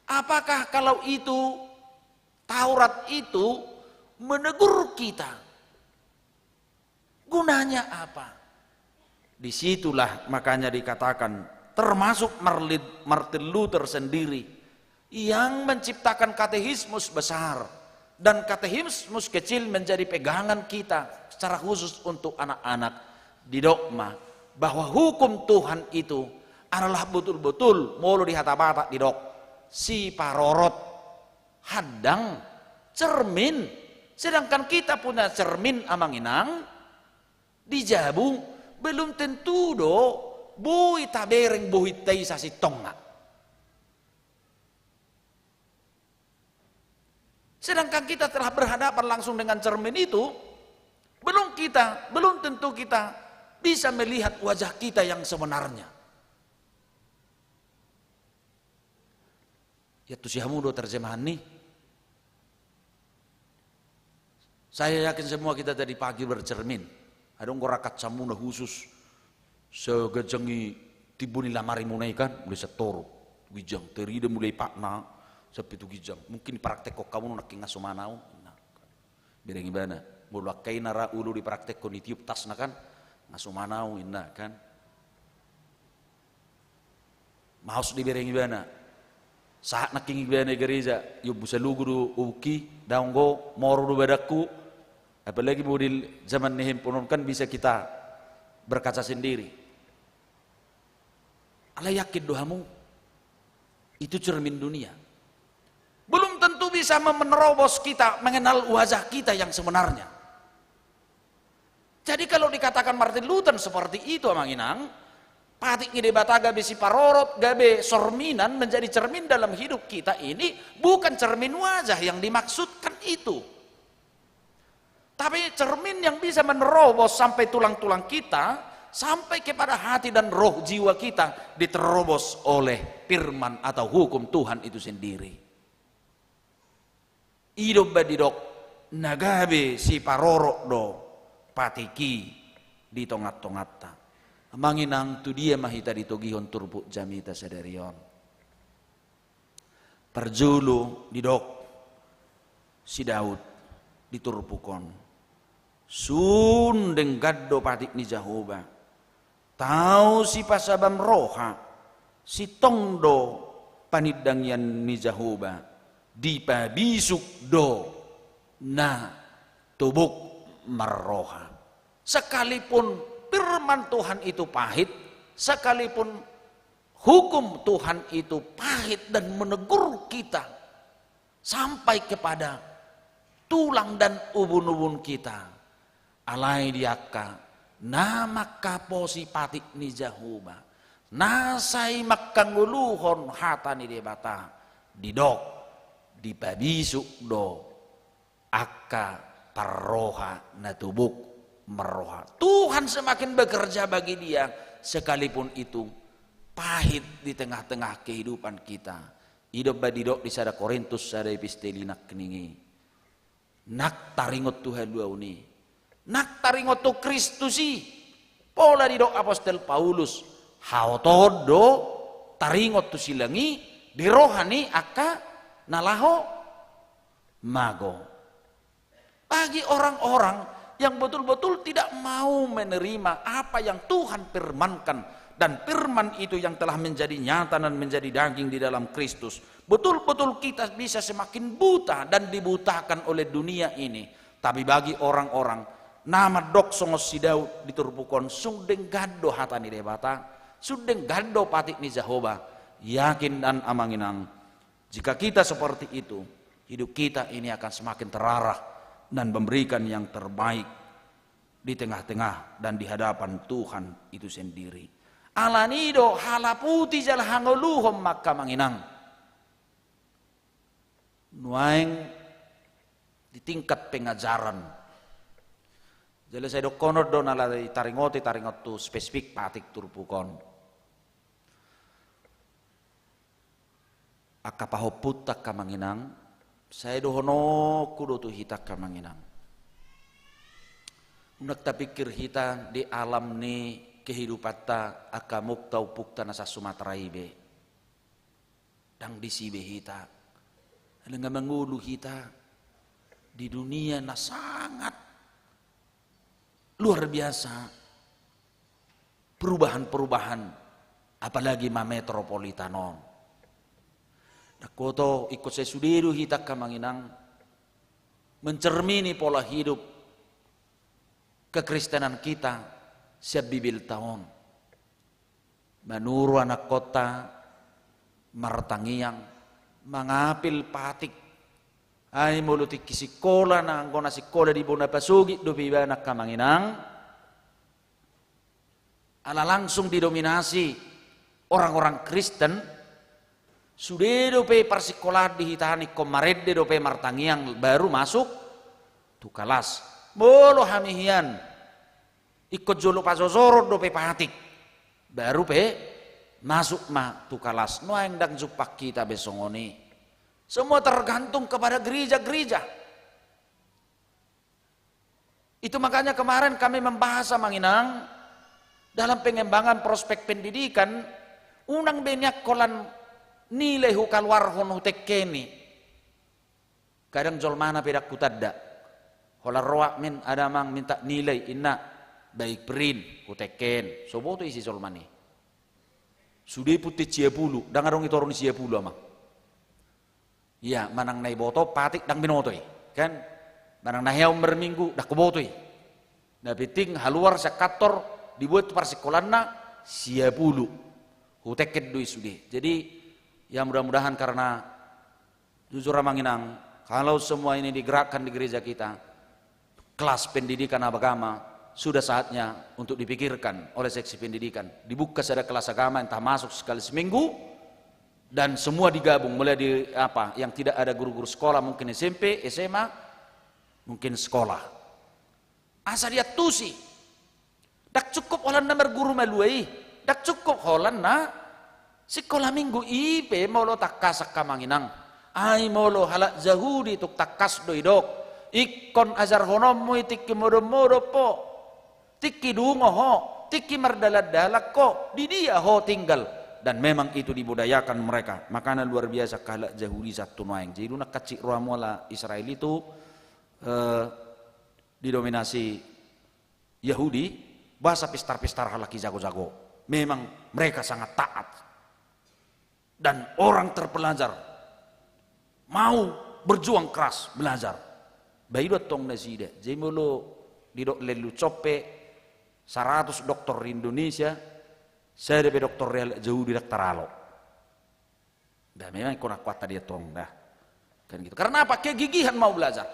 Apakah kalau itu, Taurat itu menegur kita? Gunanya apa? Disitulah makanya dikatakan, termasuk Marlin-, Martin Luther sendiri, yang menciptakan katekismus besar dan katekismus kecil menjadi pegangan kita secara khusus untuk anak-anak. Didok ma bahwa hukum Tuhan itu adalah betul-betul, molo di hata Batak didok, siparorot, handang, cermin. Sedangkan kita punya cermin, amang inang, di jabu, belum tentu do boi tabereng bohinta i sasintongna. Sedangkan kita telah berhadapan langsung dengan cermin itu, belum kita, belum tentu kita bisa melihat wajah kita yang sebenarnya. Iantusi hamu do terjemahan ni. Saya yakin semua kita tadi pagi bercermin. Adong do ra kacamu na khusus. Seganjang i timbo ni lamari muna i, kan, mulai sian toru tu ginjang, tarida mulai ipakna sampe tu ginjang. Mungkin dipraktekhon hamu nangkin, nga soman au, ninna. Bereng ibana. Molo angka i na ra olo dipraktekhon, ditiop tasna, kan, nga soman au, ninna, kan. Maos do ibereng ibana. Sahat nangkin ibana i gareja, iombu salugu do obuk i, daong, moro do badanku. Apalagi model zaman ni handphone on, kan, bisa kita berkaca sendiri. Alai yakin do hamu, itu cermin dunia. Belum tentu bisa menerobos kita, mengenal wajah kita yang sebenarnya. Jadi kalau dikatakan Martin Luther seperti itu, amang inang, patik ni Debata gabe siparorot, gabe sorminan, menjadi cermin dalam hidup kita ini, bukan cermin wajah yang dimaksudkan itu. Tapi cermin yang bisa menerobos sampai tulang-tulang kita, sampai kepada hati dan roh jiwa kita, diterobos oleh firman atau hukum Tuhan itu sendiri. I do umbaen didok, na gabe siparorot do patik i di tonga-tonganta. Amang inang, tu dia ma hita ditogihon turpuk jamita sadari on? Parjolo didok si Daud di turpuk on: Sun denggan do patik ni Jahowa, tau sipasabam roha, sintong do panindangian ni Jahowa, dipabisuk do na tobok marroha. Sekalipun firman Tuhan itu pahit, sekalipun hukum Tuhan itu pahit dan menegur kita sampai kepada tulang dan ubun-ubun kita, alai di angka na mangkaposi patik ni Jahowa, na sai mangkangoluhon hata ni Debata, didok, dipabisuk do angka parroha na tubu marroha. Tuhan semakin bekerja bagi dia, sekalipun itu pahit di tengah-tengah kehidupan kita. I do umbahen didok di sada Korintus sada, episteli nangkining i, nang taringot tu haluaon i, nang taringot tu Kristus i. Pola didok apostel Paulus, haotoon do taringot tu silang i di roha ni angka na laho mago. Bagi orang-orang yang betul-betul tidak mau menerima apa yang Tuhan firmankan, dan firman itu yang telah menjadi nyata dan menjadi daging di dalam Kristus, betul-betul kita bisa semakin buta dan dibutakan oleh dunia ini. Tapi bagi orang-orang na mandok songon si Daud di turpuk on, sundeng gado hata ni Debata, sundeng gado patik ni Jahowa, yakin dan amang inang, jika kita seperti itu, hidup kita ini akan semakin terarah dan memberikan yang terbaik di tengah-tengah dan di hadapan Tuhan itu sendiri. Alani do halaputi jala hangoluhon ma angka amang inang. Nuaeng di tingkat pengajaran. Jala sai dohonon do na laho taringot i, taringot tu spesifik patik turpuk on. Angka pahompunta angka amang inang, sai dohononku do tu hita angka amang inang. Unang tapikir hita di alam ni kehidupanta angka mukta ompungta na sa-Sumatera i be. Ndang disi be hita. Alai nga mangolu hita di dunia na sangat luar biasa perubahan-perubahan, apalagi ma metropolitan on. Ndang huboto, ingkon sai sude do hita angka amang inang mencermini pola hidup kekristenan kita sian Bibelta on. Manuru anakkonta martangiang, mangapil patik. Ai molo tingki singkola, na anggo na singkola di bona pasogit dope ibana angka amang inang, ala langsung didominasi orang-orang Kristen, sude dope parsingkolaan di hita an ingkon marende dope martangiang baru masuk tu kalas. Molo hami hian, ingkon jolo pajojoron dope patik, baru pe masuk ma tu kalas. Nuaeng ndang jumpang hita be songon i. Semua tergantung kepada gereja-gereja. Itu makanya kemarin kami membahas amang inang, dalam pengembangan prospek pendidikan, unang be nian holan nilai hukaluarhon hutengkeni. Kadang jolmana pe ndang hutanda. Holan ro admin, "Ada amang, minta nilai," inna, "Baik, print," hutengken. So boto i si jolmana i. Sude punten sia pulu, ndang adong i toru ni sia pulu amang. Ia, manang na iboto patik ndang binoto i, kan? Manang na heaon marminggu ndang huboto i. Na penting haluar sian kantor, dibuat tu parsingkolanna sia pulu. Hutengken do i sude. Jadi, ya mudah-mudahan karena jujur amang inang, kalau semua ini digerakkan di gereja kita, kelas pendidikan agama sudah saatnya untuk dipikirkan oleh seksi pendidikan. Dibuka sada kelas agama, entah masuk sekali seminggu, dan semua digabung, mulai di apa, yang tidak ada guru-guru sekolah, mungkin S M P, S M A, mungkin sekolah. Asa diantusi. Ndang cukup holan na marguru malua i, ndang cukup holan na sikola minggu i pe molo tangkas angka amang inang. Ai molo halak Jahudi tung tangkas do idok, ingkon ajarhononmu i tingki modom-modom ho, tingki dungo ho, tingki mardalan-dalan ho, di dia ho tinggal. Dan memang itu dibudayakan mereka. Makana luar biasa angka halak Jahudi sahat tu nuaeng. Jadi dung na hansit rohamu ala Israel itu, eh, didominasi Yahudi, boasa pistar-pistar halak i jago-jago. Memang mereka sangat taat. Dan orang terpelajar, mau berjuang keras belajar. Ba i do antong nasida. Jadi molo Didok Lellucon pe, saratus doktor di Indonesia, sada pe doktor ni halak Jahudi ndang taralo. Dah, memang ingkon akuanta dia tong, dah. Kan gitu. Karena apa? Kegigihan mau belajar.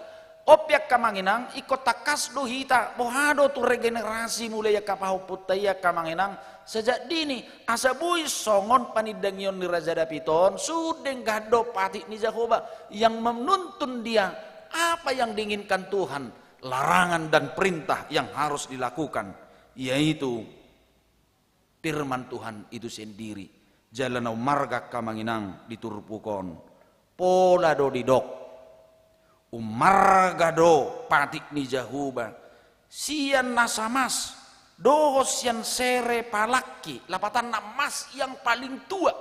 On pe angka amang inang, ingkon tangkas do hita, boha do tu regenerasi mulai angka pahompunta i angka amang inang, sajak dini, asa boi songon panindangion ni Raja David on, sun denggan do patik ni Jahowa yang menuntun dia, apa yang diinginkan Tuhan, larangan dan perintah yang harus dilakukan, yaitu firman Tuhan itu sendiri. Jala na ummarga angka amang inang di turpuk on, pola do didok, ummarga do patik ni Jahowa, sian nasa mas dohot sian sere palangki, lapatanna mas yang paling tua.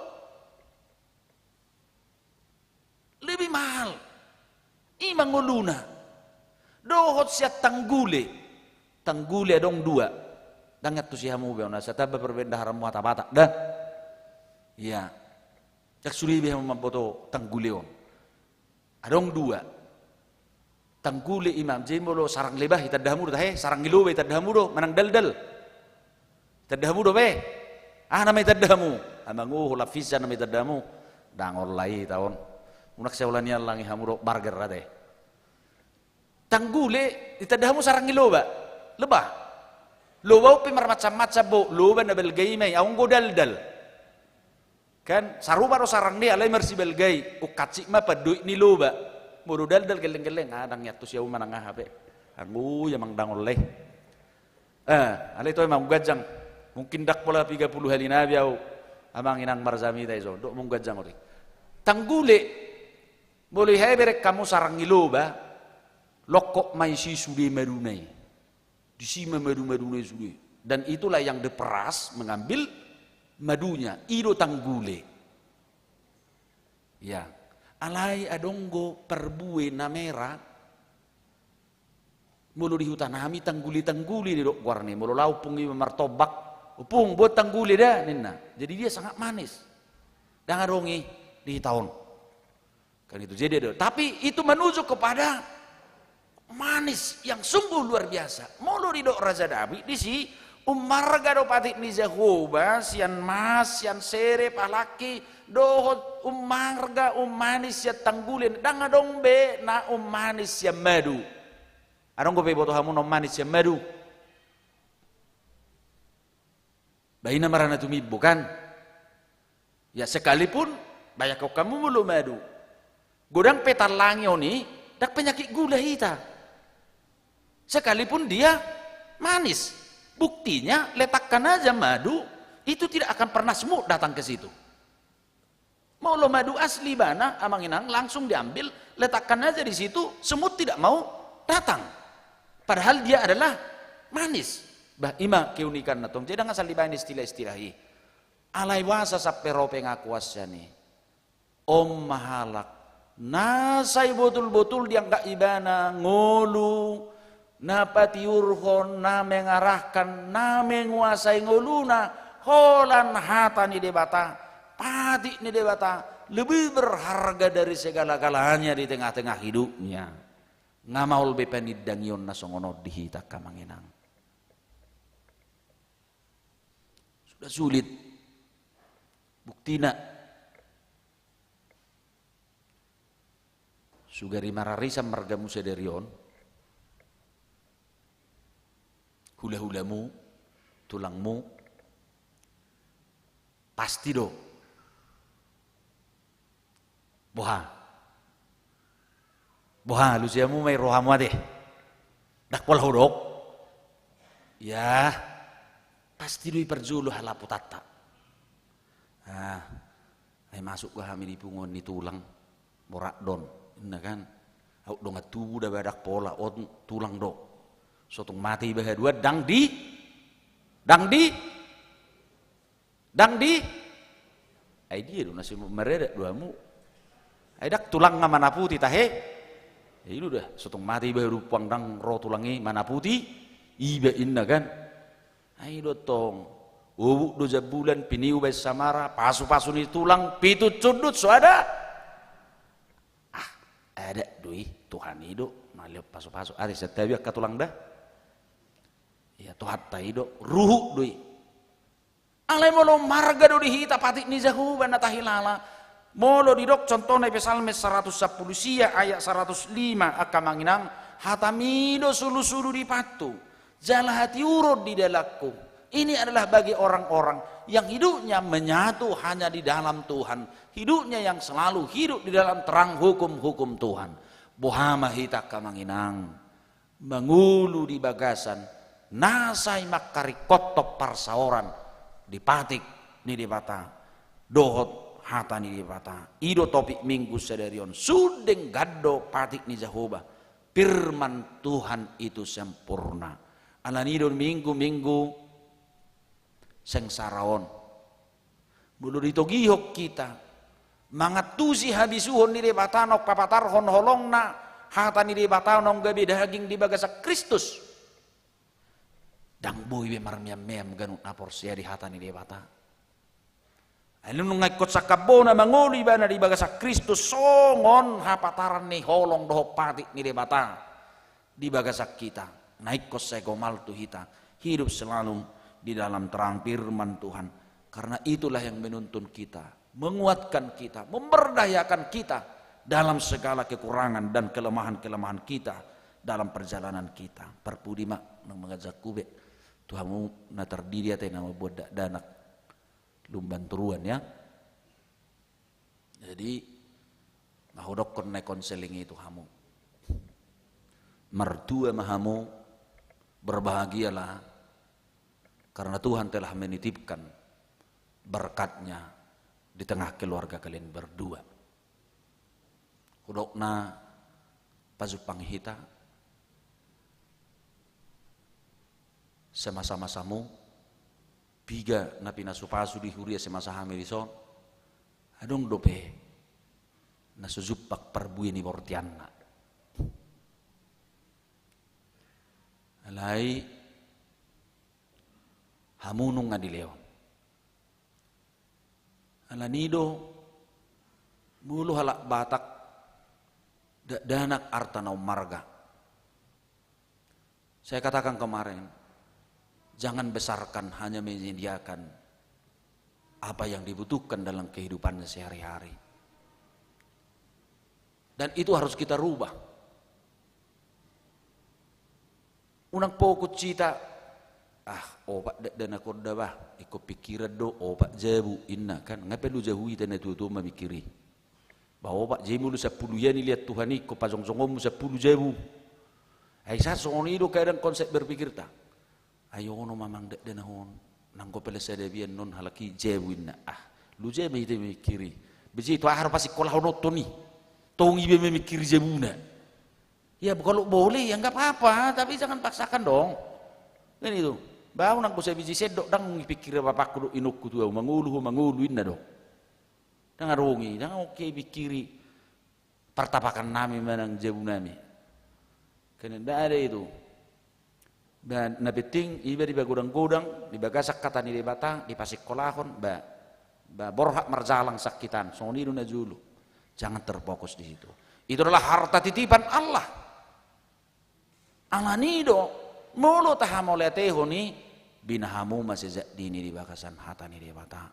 Lebih mahal. I ma ngoluna. Dohot sian tanggule. Tanggule adong dua. Ndang iantusi hamu be on, asa tamba parbendahara mata-mata. Dah. Iya. Ndang sude be hamu mamboto tanggule on. Adong dua. Tanggule i ma, jadi molo sarang lebah itanda hamu do tahe, sarang ni loba itanda hamu do, manang daldal. Itanda hamu do be? Aha nama itanda hamu? Amang, oh, lapisa nama itanda hamu. Ndang ollai taon. Unang sai holan iallang i hamu do barger ate. Tanggule itanda hamu sarang ni loba. Lebah. Loba on pe marmacam-macam bo, loba na balga i ma i, anggo daldal. Kan, sarupa do sarang ni alai marsibalga i, ungkansik ma pandoit ni loba. Molo daldal gelleng-gelleng, ah, ndang iantusi au manang aha pe. Anggo i amang ndang ollai. Eh, alai toe ma mangganjang. Mungkin ndang pola piga puluh hali nabi au. Amang inang marjamita i so, dok mangganjang ori. Tanggule, molo ibereng hamu sarang ni loba, longkop ma i si sude maduna i. Disi ma madu-maduna i sude. Dan itulah yang diperas mengambil madunya. I do tanggule. Ya. Alai adong do parbue na mera. Molo di huta nami tanggule-tanggule didok goarna i. Molo laho ompung i martombak, "Ompung, boan tanggule da," ninna. Jadi dia sangat manis. Ndang adong i di hita on. Kan itu. Jadi ada, tapi itu menunjuk kepada manis yang sungguh luar biasa. Molo didok Raja Daud disi, ummarga do patik ni Jahowa sian mas, sian sere, palangki, dohot ummarga, ummanis sian tanggule, ndang adong be na ummanis sian madu. Adong do pe iboto hamu na ummanis sian madu? Ba i na marana tumimbo, kan? Ya, sekalipun, bayangkon hamu molo madu. Godang pe tallangi on i, ndang penyakit gula hita. Sekalipun dia manis. Buktinya, letakkan aja madu, itu tidak akan pernah semut datang ke situ. Molo madu asli ibana, amang inang, langsung diambil, letakkan aja di situ, semut tidak mau datang. Padahal dia adalah manis. Bah, i ma keunikanna tong. Jadi ndang asal dibaen istilah-istilah i. Alai boasa sampe ro pengakuanna i? On ma halak na sai botul-botul dianggap ibana ngolu, na patiurhon, na mengarahkan, na menguasai ngoluna, holan hata ni Debata, patik ni Debata, lebih berharga dari segala-galanya di tengah-tengah hidupnya. Nga maol be panindangion na songon on di hita, amang inang. Sudah sulit. Buktina. Sugari mararisan margamu sadari on, hula-hulamu, tulangmu, pasti do. Boha? Boha, alusi hamu ma i rohamu ate? Ndang pola hudok? Ya, pasti do i parjolo halaputanta. Ah, ai masuk do hami di punguan ni tulang, borat do on, inna kan. Aut dongan tubu da ba, ndang pola, on tulang do. Sotung mate iba haduan, ndang di, ndang di, ndang di. Ai dia do na semut, maradat do hamu. Ai ndang tulang na manaputi tahe. Ai i do da, sotung mate iba haduan puang, ndang ro tulang i manaputi iba, inna kan. Ai do tong. Obuk do jambulan, piniu baen samara, pasu-pasu ni tulang, pitu cundut so ada. Ah, adat do i, Tuhan i do mangalean pasu-pasu. Ate, santabi angka tulang da. Ia Tuhanta i do, ruhut do i. Alai molo marga do di hita patik ni Jahowa na tahilala. Molo didok contohna i Psalmen saratus sampulu sia ayat saratus lima, angka amang inang, hatami do sulusulu di pathu, jala hatiuron di dalanku. Ini adalah bagi orang-orang yang hidupnya menyatu hanya di dalam Tuhan, hidupnya yang selalu hidup di dalam terang hukum-hukum Tuhan. Boha ma hita angka amang inang mangolu di bagasan na sai mangkaringkothon parsaoran di patik ni Debata dohot hata ni Debata. I do topik minggu sadari on, sun denggan do patik ni Jahowa, firman Tuhan itu sempurna. Alani do minggu-minggu sengsara on, molo ditogihon hita mangantusi habisuhon ni Debata naung papatarhon holongna, hata ni Debata naung gabe daging di bagasan Kristus, ndang boi be marmeam-meam ganup na porsea di hata ni Debata. Alai nunga ingkon sangkambona mangolu ibana di bagasan Kristus songon hapataran ni holong dohot patik ni Debata di bagasan hita, na ingkon sai gomal tu hita hidup selalu di dalam terang firman Tuhan. Karena itulah yang menuntun kita, menguatkan kita, memberdayakan kita dalam segala kekurangan dan kelemahan-kelemahan kita dalam perjalanan kita. Parpudi ma naung mangajarhu be tu hamu na tardidi ate na mambuat dakdanak lumban toruan, ya. Jadi, na hudokkon na konseling i tu hamu. Martua ma hamu, berbahagialah, karena Tuhan telah menitipkan berkat-Nya di tengah keluarga kalian berdua. Hudok na pajumpang hita, semasa-masamu, piga na pinasupasu di huria semasa hami dison, adong dope na so jumpang parbue ni bortianna. Alai hamu nunga dilehon. Alani do, molo halak Batak, dakdanak arta na ummarga. Saya katakan kemarin, jangan besarkan hanya menyediakan apa yang dibutuhkan dalam kehidupannya sehari-hari. Dan itu harus kita rubah. Unang fokus hita, ah, opat dakdanak on da bah, ingkon pikiran do opat jabu, inna kan, nga perlu jabu hita na tuatua mamikiri. Bah opat jabu molo sampulu ia nilehon Tuhan i, ingkon pajongjongonmu sampulu jabu. Ai sa songon i do kadang konsep berpikirta. Ai ono ma amang dakdanak on, nanggo pala sada be annon halak i jabu inna. Ah, lu jabu ma hita mamikiri. Bejei tu aha do pasikkolahononton i. Tong iba mamikiri jabuna. Ya kalau boleh ya nggak apa-apa, tapi jangan paksakan dong. Kan itu. Bah au nanggo sabiji sendok ndang dipikiri bapakku dohot inongku tu au, mangolu ho mangolu inna do. Ndang adong i, ndang oke pikiri. Partapakannami manang jabunami. Kan nda ada itu. Dan na penting iba dipagodang-godang, di bagasan hata ni Debata, dipasingkolahon, ba, ba borhat marjalang sangkitan, songon i do na jolo. Jangan terfokus di situ. Itu adalah harta titipan Allah. Alani do, molo tahamauliatehon i, bina hamu ma sian jatini di bagasan hata ni Debata.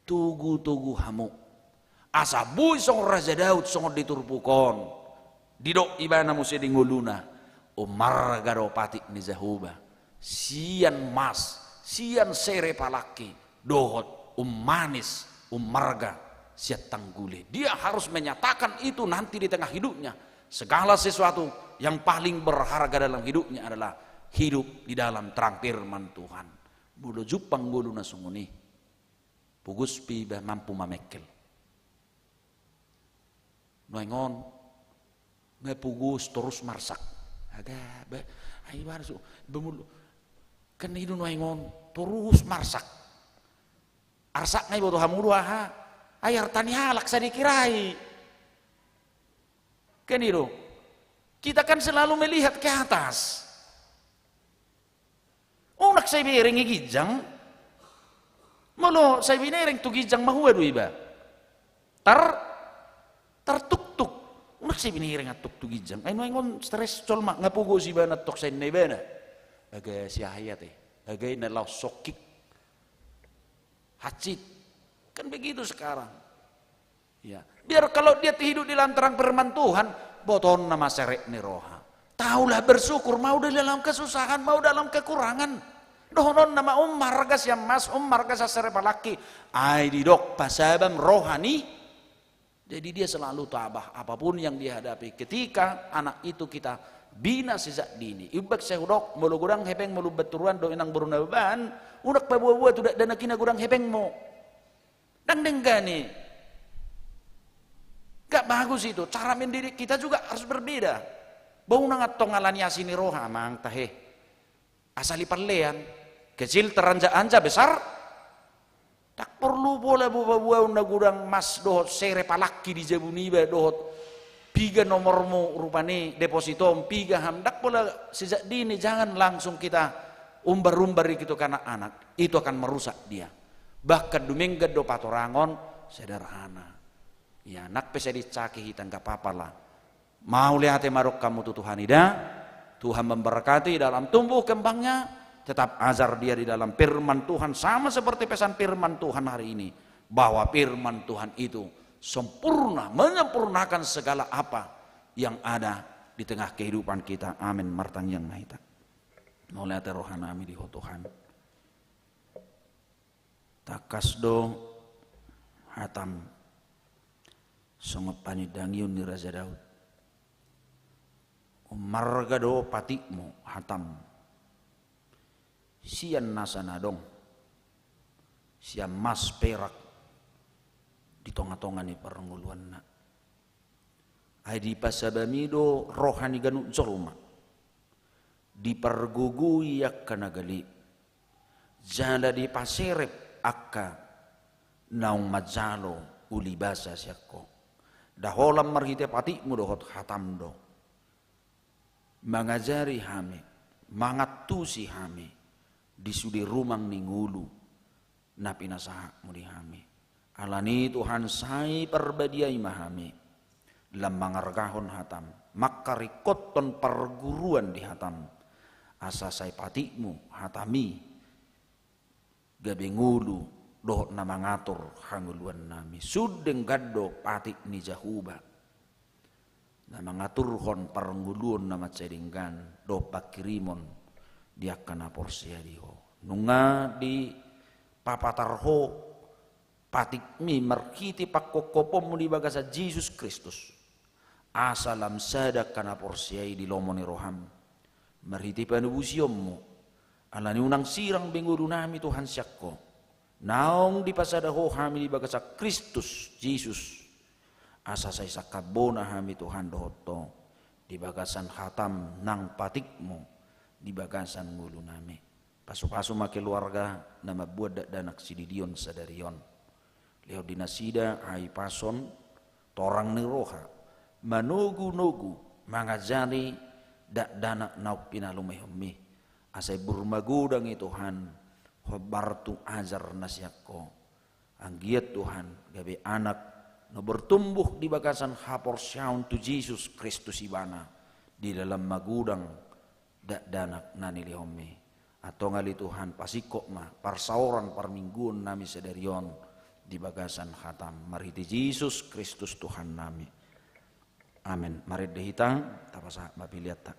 Togu-togu hamu. Asa boi songon Raja Daud songon di turpuk on. Didok ibana muse di ngoluna. Ummarga do patik ni Jahowa. Sian mas, sian sere palangki, dohot umanis, ummarga, sian tanggule. Dia harus menyatakan itu nanti di tengah hidupnya. Segala sesuatu yang paling berharga dalam hidupnya adalah hidup di dalam terang firman Tuhan. Molo jumpang ngolu na songon i. Pogos pe iba mampu mamengkel. Nuaeng on, nga pogos torus marsak. Aga, ba, ai iba so, iba molo. Kan i do nuaeng on, torus marsak. Arsak nga iboto hamu do aha? Ai arta ni halak sa dikira i. Kan i do. Kita kan selalu melihat ke atas. Unang sai bereng i ginjang. Molo sai binereng tu ginjang mahua do iba? Tar, tartuktuk. Unang sai binereng antong tu ginjang. Ai nuaeng on stres jolma, nga pogos ibana antong sai ninna ibana. Haga siahai ate, haga i na laos sokik. Hacit. Kan begitu sekarang. Ya. Biar kalau dia hidup di dalam terang firman Tuhan, botohonna ma serep ni roha. Tahulah bersyukur, mau di dalam kesusahan, mau dalam kekurangan. Dohononna ma ummarga sian mas, ummarga sian serep alangki. Ai didok pasabam roha ni. Jadi dia selalu tabah apapun yang dihadapi. Ketika anak itu kita bina sejak dini. Ibak sehudok, molo godang hepeng molo umban turuan do inang boru na baban, unang paboa-boa tu dakdanak i na godang hepengmu. Ndang denggan i. Gak bagus itu. Cara mendidik kita juga harus berbeda. Bau nang antong alani asi ni roha, amang tahe. Asal i pallean. Kecil teranja-anja, besar tak porlu pola boa-boaon na godang mas dohot serep alangki di jabu niba dohot piga nomormu rupani depositom, piga ham, ndang pola sejak dini, jangan langsung kita umbar-umbar itu ke anak-anak. Itu akan merusak dia. Bahkan dumenggan do patorangon sederhana. Ya, nang pe sai dicaki hita, nggak apa-apa lah. Mauliate ma dohot hamu tu Tuhan i da. Tuhan memberkati dalam tumbuh kembangnya. Tetap ajar dia di dalam firman Tuhan, sama seperti pesan firman Tuhan hari ini, bahwa firman Tuhan itu sempurna, menyempurnakan segala apa yang ada di tengah kehidupan kita. Amin. Martangiang ma hita. Mauliate rohanami di Ho Tuhan. Tangkas do hatam songon panindangion ni Raja Daud. Ummarga do patikmu hatam, sian nasa na adong, sian mas perak di tonga-tonga ni parngoluanna. Ai dipasabami do roha ni ganup jolma, dipargogoi angka na gale, jala dipaserep angka naung manjalo uli basa sian Ho. Nda holan marhite patikmu dohot hatam do mangajari hami, mangantusi hami di sude rumang ni ngolu na pinasahatmu di hami. Alani i Tuhan, sai parbadiai ma hami lam mangargahon hatam, mangkaringkothon parguruan di hatam, asa sai patikmu hatam i gabe ngolu dohot na mangatur hangoluannami. Sun denggan do patik ni Jahowa na mangaturhon parngoluon na mansai denggan dohot panghirimon di angka na porsea di Ho. Nunga dipapatar Ho patikmi marhite pangkophopmu di bagasan Jesus Kristus, asa lam sada angka na porsea i di lomo ni roham marhite panobusionmu. Alani unang sirang be ngolunami Tuhan sian Ho, naung dipasada Ho hami di bagasan Kristus Jesus, asa sai sangkap bona hami Tuhan dohot Ho di bagasan hatam nang patikmu di bagasan ngolunami. Pasupasu ma keluarga na mambuat dakdanak sididion sadari on. Lehon di nasida hahipason, torang ni roha, manogunogu mangajari dakdanak naung pinalumeonmi. Asa ibur magodang i Tuhan, hombar tu ajar na sian Ho. Anggiat Tuhan, gabe anak na bertumbuh di bagasan haporseaon tu Jesus Kristus ibana, di dalam magodang dakdanak na nilehonmi. Antong ale Tuhan, pasingkop ma parsaoran parmingguonnami sadari on di bagasan hatam, marhite Jesus Kristus Tuhannami. Amen. Marende hita, tapasahat ma peleanta.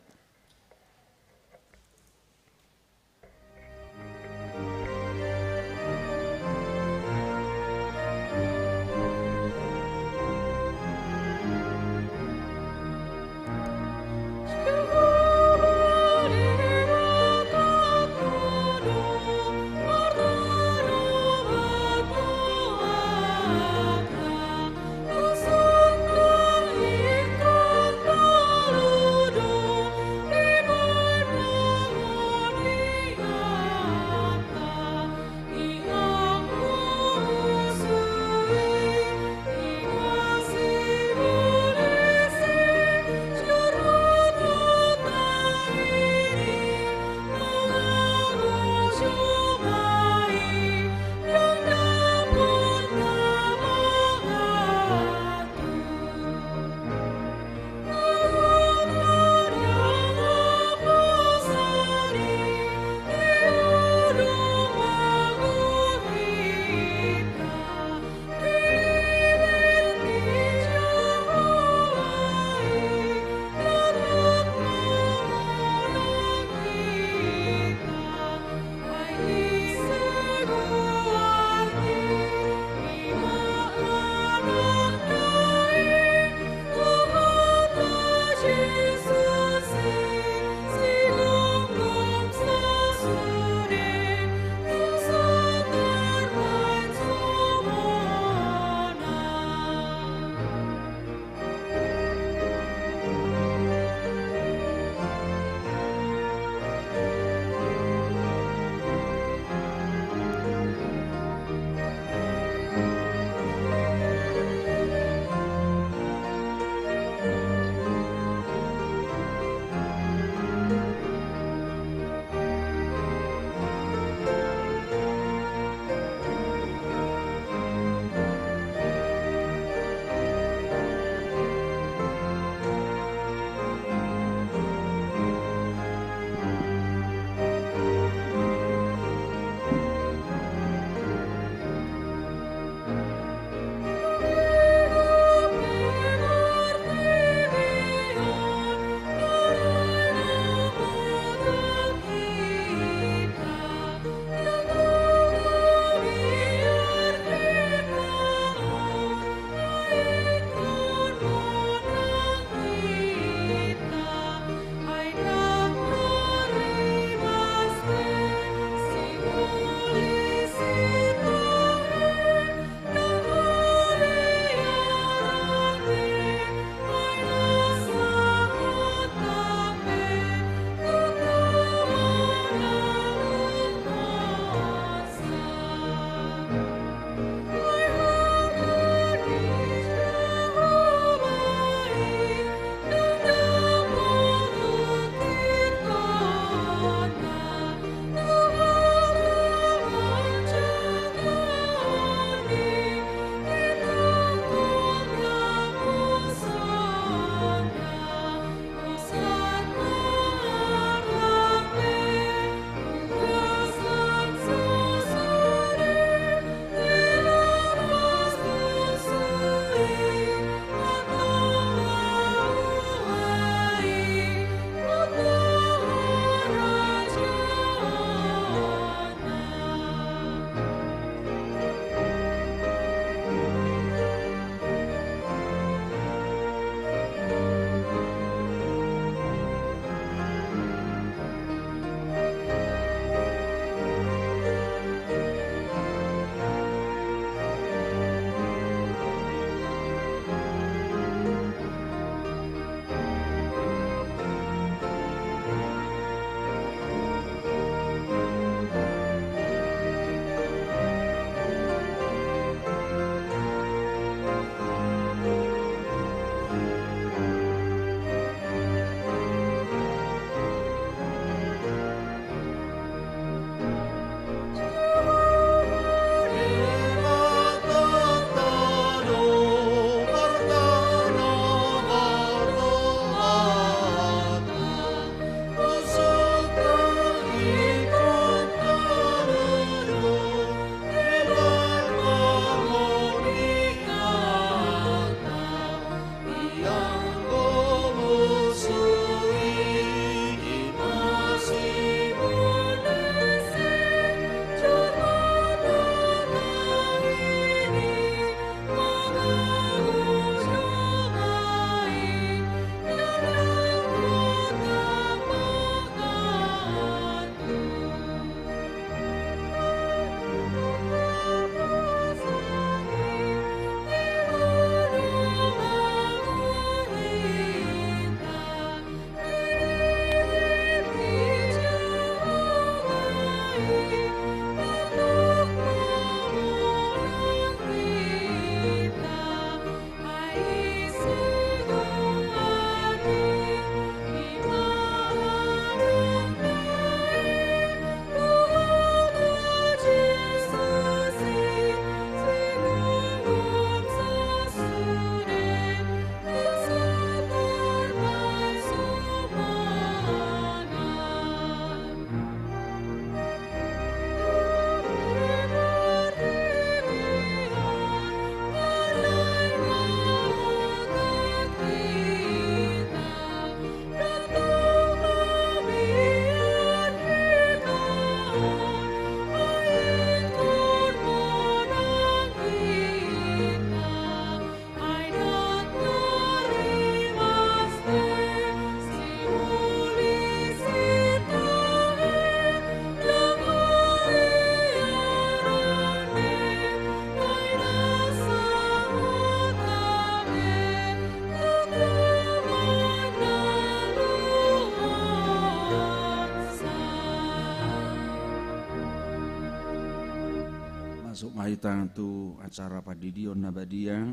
Masuk ma hita tu acara pandidion na badia.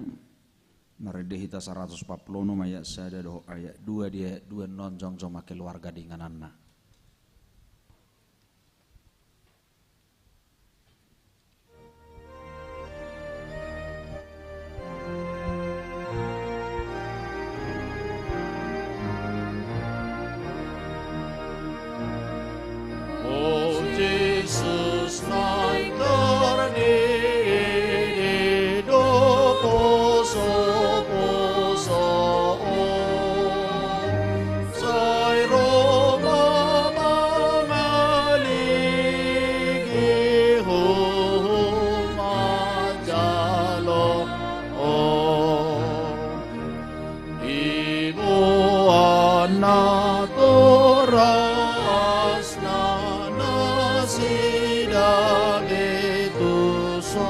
Marende hita saratus opat pulu onom ayat sada dohot ayat dua, di ayat dua annon jongjong ma keluarga di ingananna. O Jesus, naeng tardidi do posoposo on. Sai ro ma mangaligi ho manjalo on. Diboan natorasna nasida be tuson.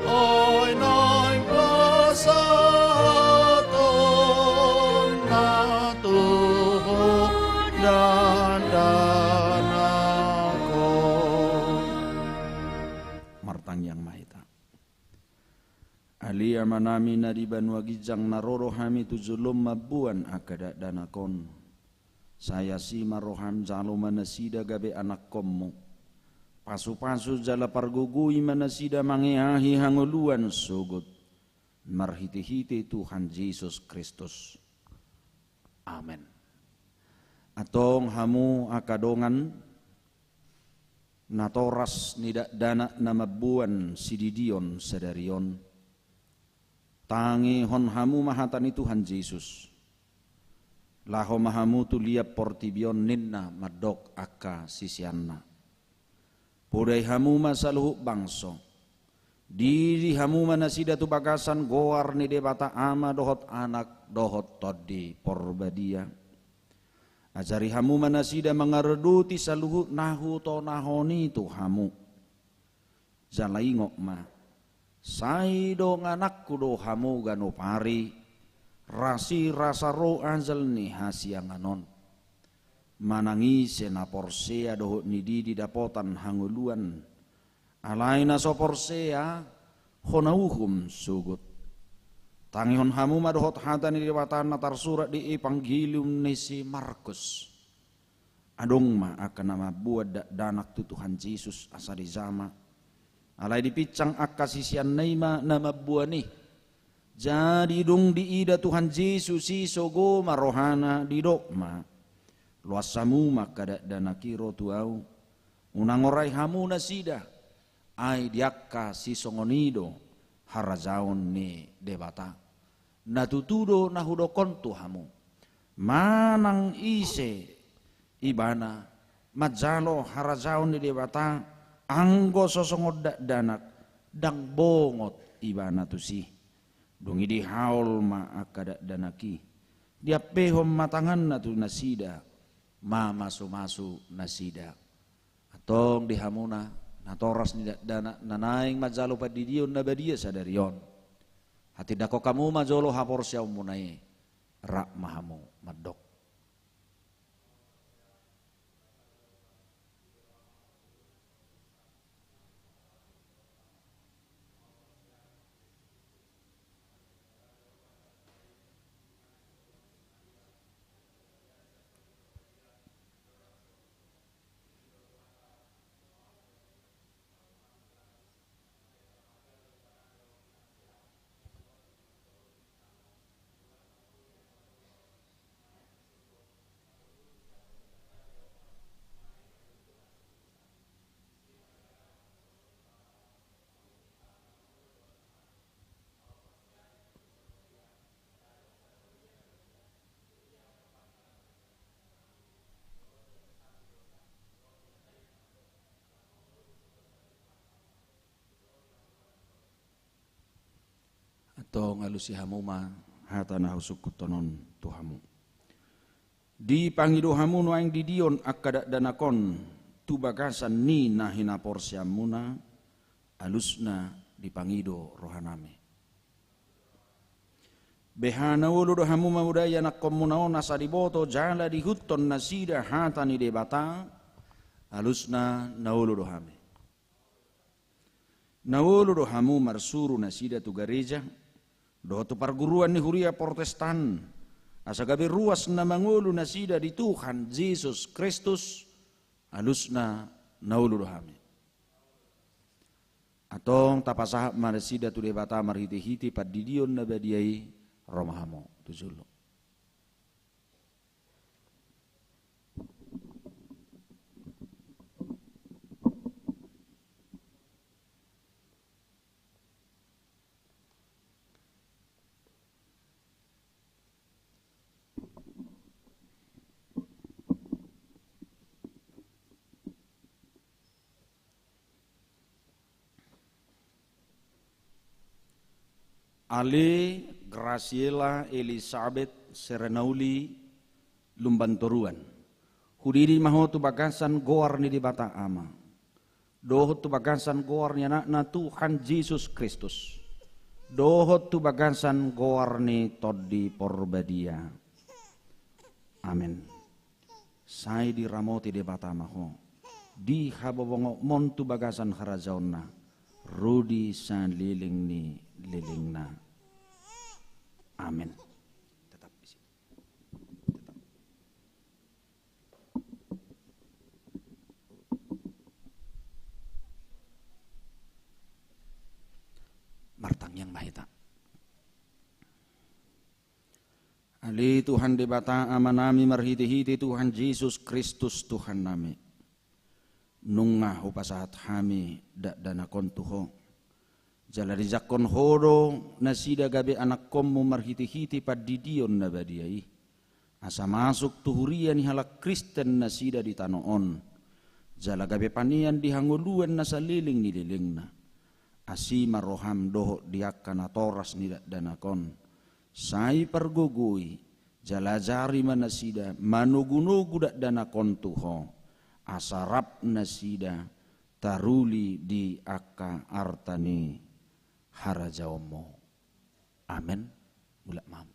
Ai naeng pasahatonna tu ho dakdanak on. Martangiang ma hita. Ale Amanami na di banua ginjang, na ro do hami tu jolom mamboan angka dakdanak on. Sai asi ma roham, jalo ma nasida gabe anakkonmu. Pasupasu jala pargogoi ma nasida mangeahi hangoluan sogot. Marhitehite Tuhan Jesus Kristus. Amen. Antong hamu angka dongan, natoras ni dakdanak na mamboan sididion sadari on, tangihon hamu ma hata ni Tuhan Jesus. Laho ma hamu tu liat portibi on, ninna mandok angka siseanna. Podai hamu ma saluhut bangso. Didi hamu ma nasida tu bagasan goar ni Debata Ama dohot Anak dohot Tondi Porbadia. Ajari hamu ma nasida mangaradoti saluhut na hutonahon i tu hamu. Jala ingot ma, sai dongananku do hamu ganup ari, rasirasa ro ajal ni hasiangan on. Manang ise na porsea dohot ni didi dapotan hangoluan, alai na so porsea, hona uhum sogot. Tangihon hamu ma dohot hata ni Debata na tarsurat di Evanggelium ni si Markus. Adong ma angka na mamboan dakdanak tu Tuhan Jesus asa dijama. Alai dipinsang angka siseanna i ma na mamboan i. Jadi dung diida Tuhan Jesus i, sogo ma rohana, didok ma: Loas hamu ma angka dakdanak i ro tu Ahu. Unang orai hamu nasida, ai di angka sisongon i do harajaon ni Debata. Na tutu do na hudok on tu hamu, manang ise ibana manjalo harajaon ni Debata anggo so songon dakdanak, ndang bongot ibana tusi. Dung i dihaol ma angka dakdanak i, diampehon ma tanganna tu nasida, mamasumasu nasida. Antong di hamuna natoras ni dakdanak na naeng manjalo pandidion na badia sadari on, hatindangkon hamu ma jolo haporseaonmuna i, rap ma hamu mandok. Antong alusi hamu ma hata na husungkunhon on tu hamu. Dipangido hamu nuaeng didion angka dakdanak on tu bagasan ni na hinaporseaonmuna, alusna dipangido rohanami. Beha na olo do hamu mamodai anakkonmuna on asa diboto jala diihuthon nasida hata ni Debata, alusna na olo do hami. Na olo do hamu marsuru nasida tu gareja dohot tu parguruan ni huria Protestan, asa gabe ruas na mangolu nasida di Tuhan Jesus Kristus. Alusna, na olo do hami. Antong tapasahat ma nasida tu Debata marhitehite pandidion na badia i. Ro ma hamu tu jolo. Ale Graciela Elisabet Serenauli Lumbantoruan, hudidi ma ho tu bagasan goar ni Debata Ama, dohot tu bagasan goar ni Anakna Tuhan Jesus Kristus, dohot tu bagasan goar ni Tondi Porbadia. Amen. Sai diramoti Debata ma ho di habobongotmon tu bagasan harajaonna, ro di saleleng ni lelengna. Amen. Tetap di sini. Tetap. Martangiang ma hita. Ale Tuhan Debata Amanami, marhitehite Tuhan Jesus Kristus Tuhannami, nunga hupasahat hami dakdanak on tu Ho. Jala dijangkon Ho do nasida gabe anakkonmu marhitehite pandidion na badia i, asa masuk tu huria ni halak Kristen nasida di tano on, jala gabe panean di hangoluan na saleleng ni lelengna. Asi ma roham dohot di angka natoras ni dakdanak on, sai pargogoi, jala ajari ma nasida manogunogu dakdanak on tu Ho, asa rap nasida taruli di angka arta ni harajaonmu. Amen. Mulak ma hamu.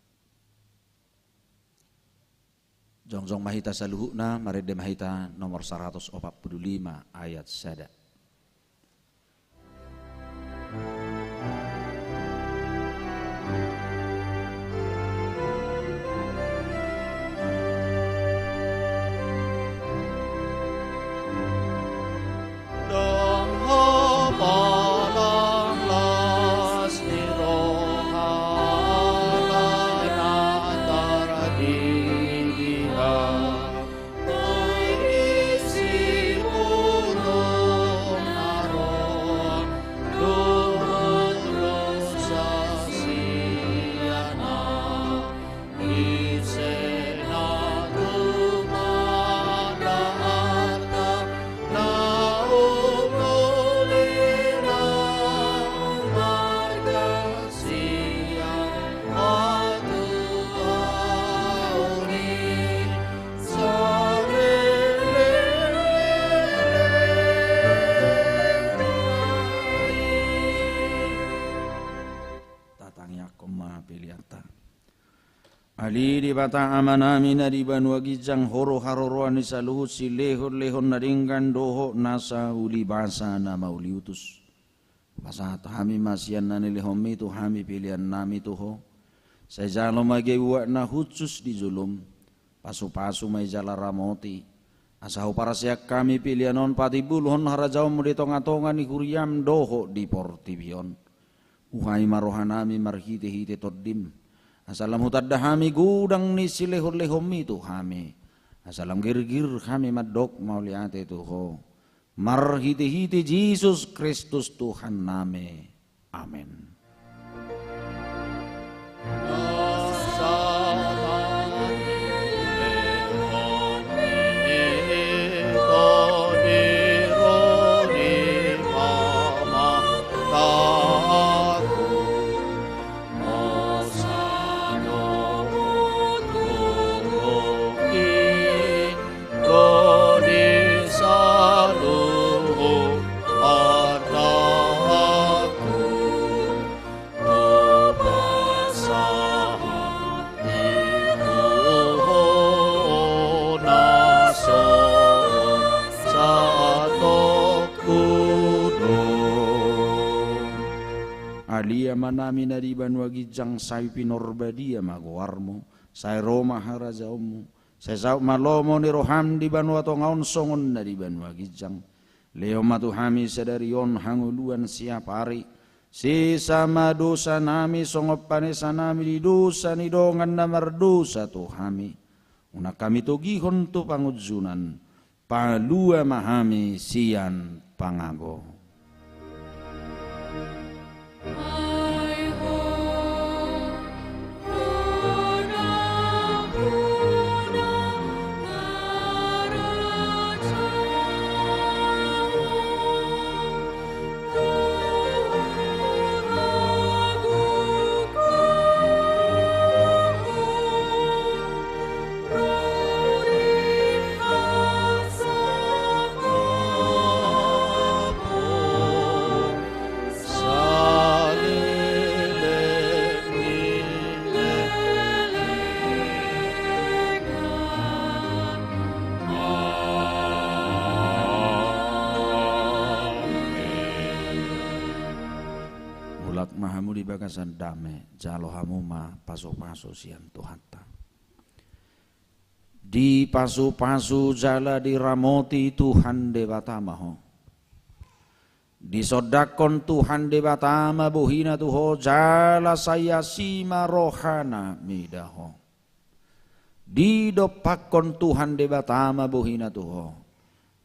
Jongjong ma hita saluhutna, marende ma hita nomor saratus opat pulu lima ayat sada. Tatangiangkon ma peleanta. Ale Debata Amanami na di banua ginjang, Ho do haroroan ni saluhut silehonlehon na denggan dohot nasa ulibasa na mauliutus. Pasahat hami ma sian na nilehonmi tu hami peleannami tu Ho. Sai jalo ma gabe buat na hushus di jolom. Pasupasu ma i jala ramoti, asa huparseang hami pelean on patimbulhon harajaonmu di tongatonga ni huriam dohot di portibi on. Buhai ma rohanami marhitehite Tondim, asa lam hutanda hami godang ni silehonlehonmi tu hami, asa lam girgir hami mandok mauliate tu Ho. Marhitehite Jesus Kristus Tuhannami. Amen. nami na di banua ginjang, sai pinarbadia ma goarmu, sai ro ma harajaonmu, sai saut ma lomo ni roham di banua tonga on songon na di banua ginjang. Lehon ma tu hami sadari on hangoluan siapari. Sesa ma dosa nami songon panesa nami di dosa ni dongan na mardosa tu hami. Unang hami togihon tu pangunjunan, palua ma hami sian pangago. Mulak ma hamu di bagasan dame, jalo hamu ma pasupasu sian Tuhanta. Dipasupasu jala diramoti Tuhan Debata ma ho. Disondangkon Tuhan Debata ma bohina tu ho, jala sai asi ma rohana mida ho. Didompakkon Tuhan Debata ma bohina tu ho,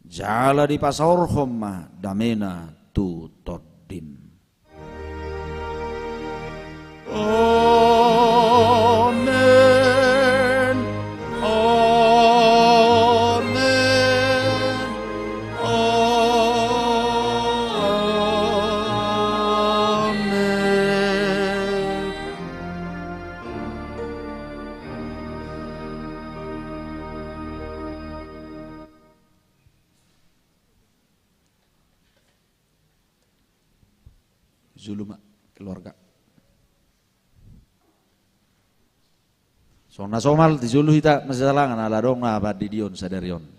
jala dipasaorhon ma damena tu tondim. Amen. Amen. Amen. Jolo ma keluarga. Songon na somal, di jolo hita masisalangan ala adong na pandidion sadari on.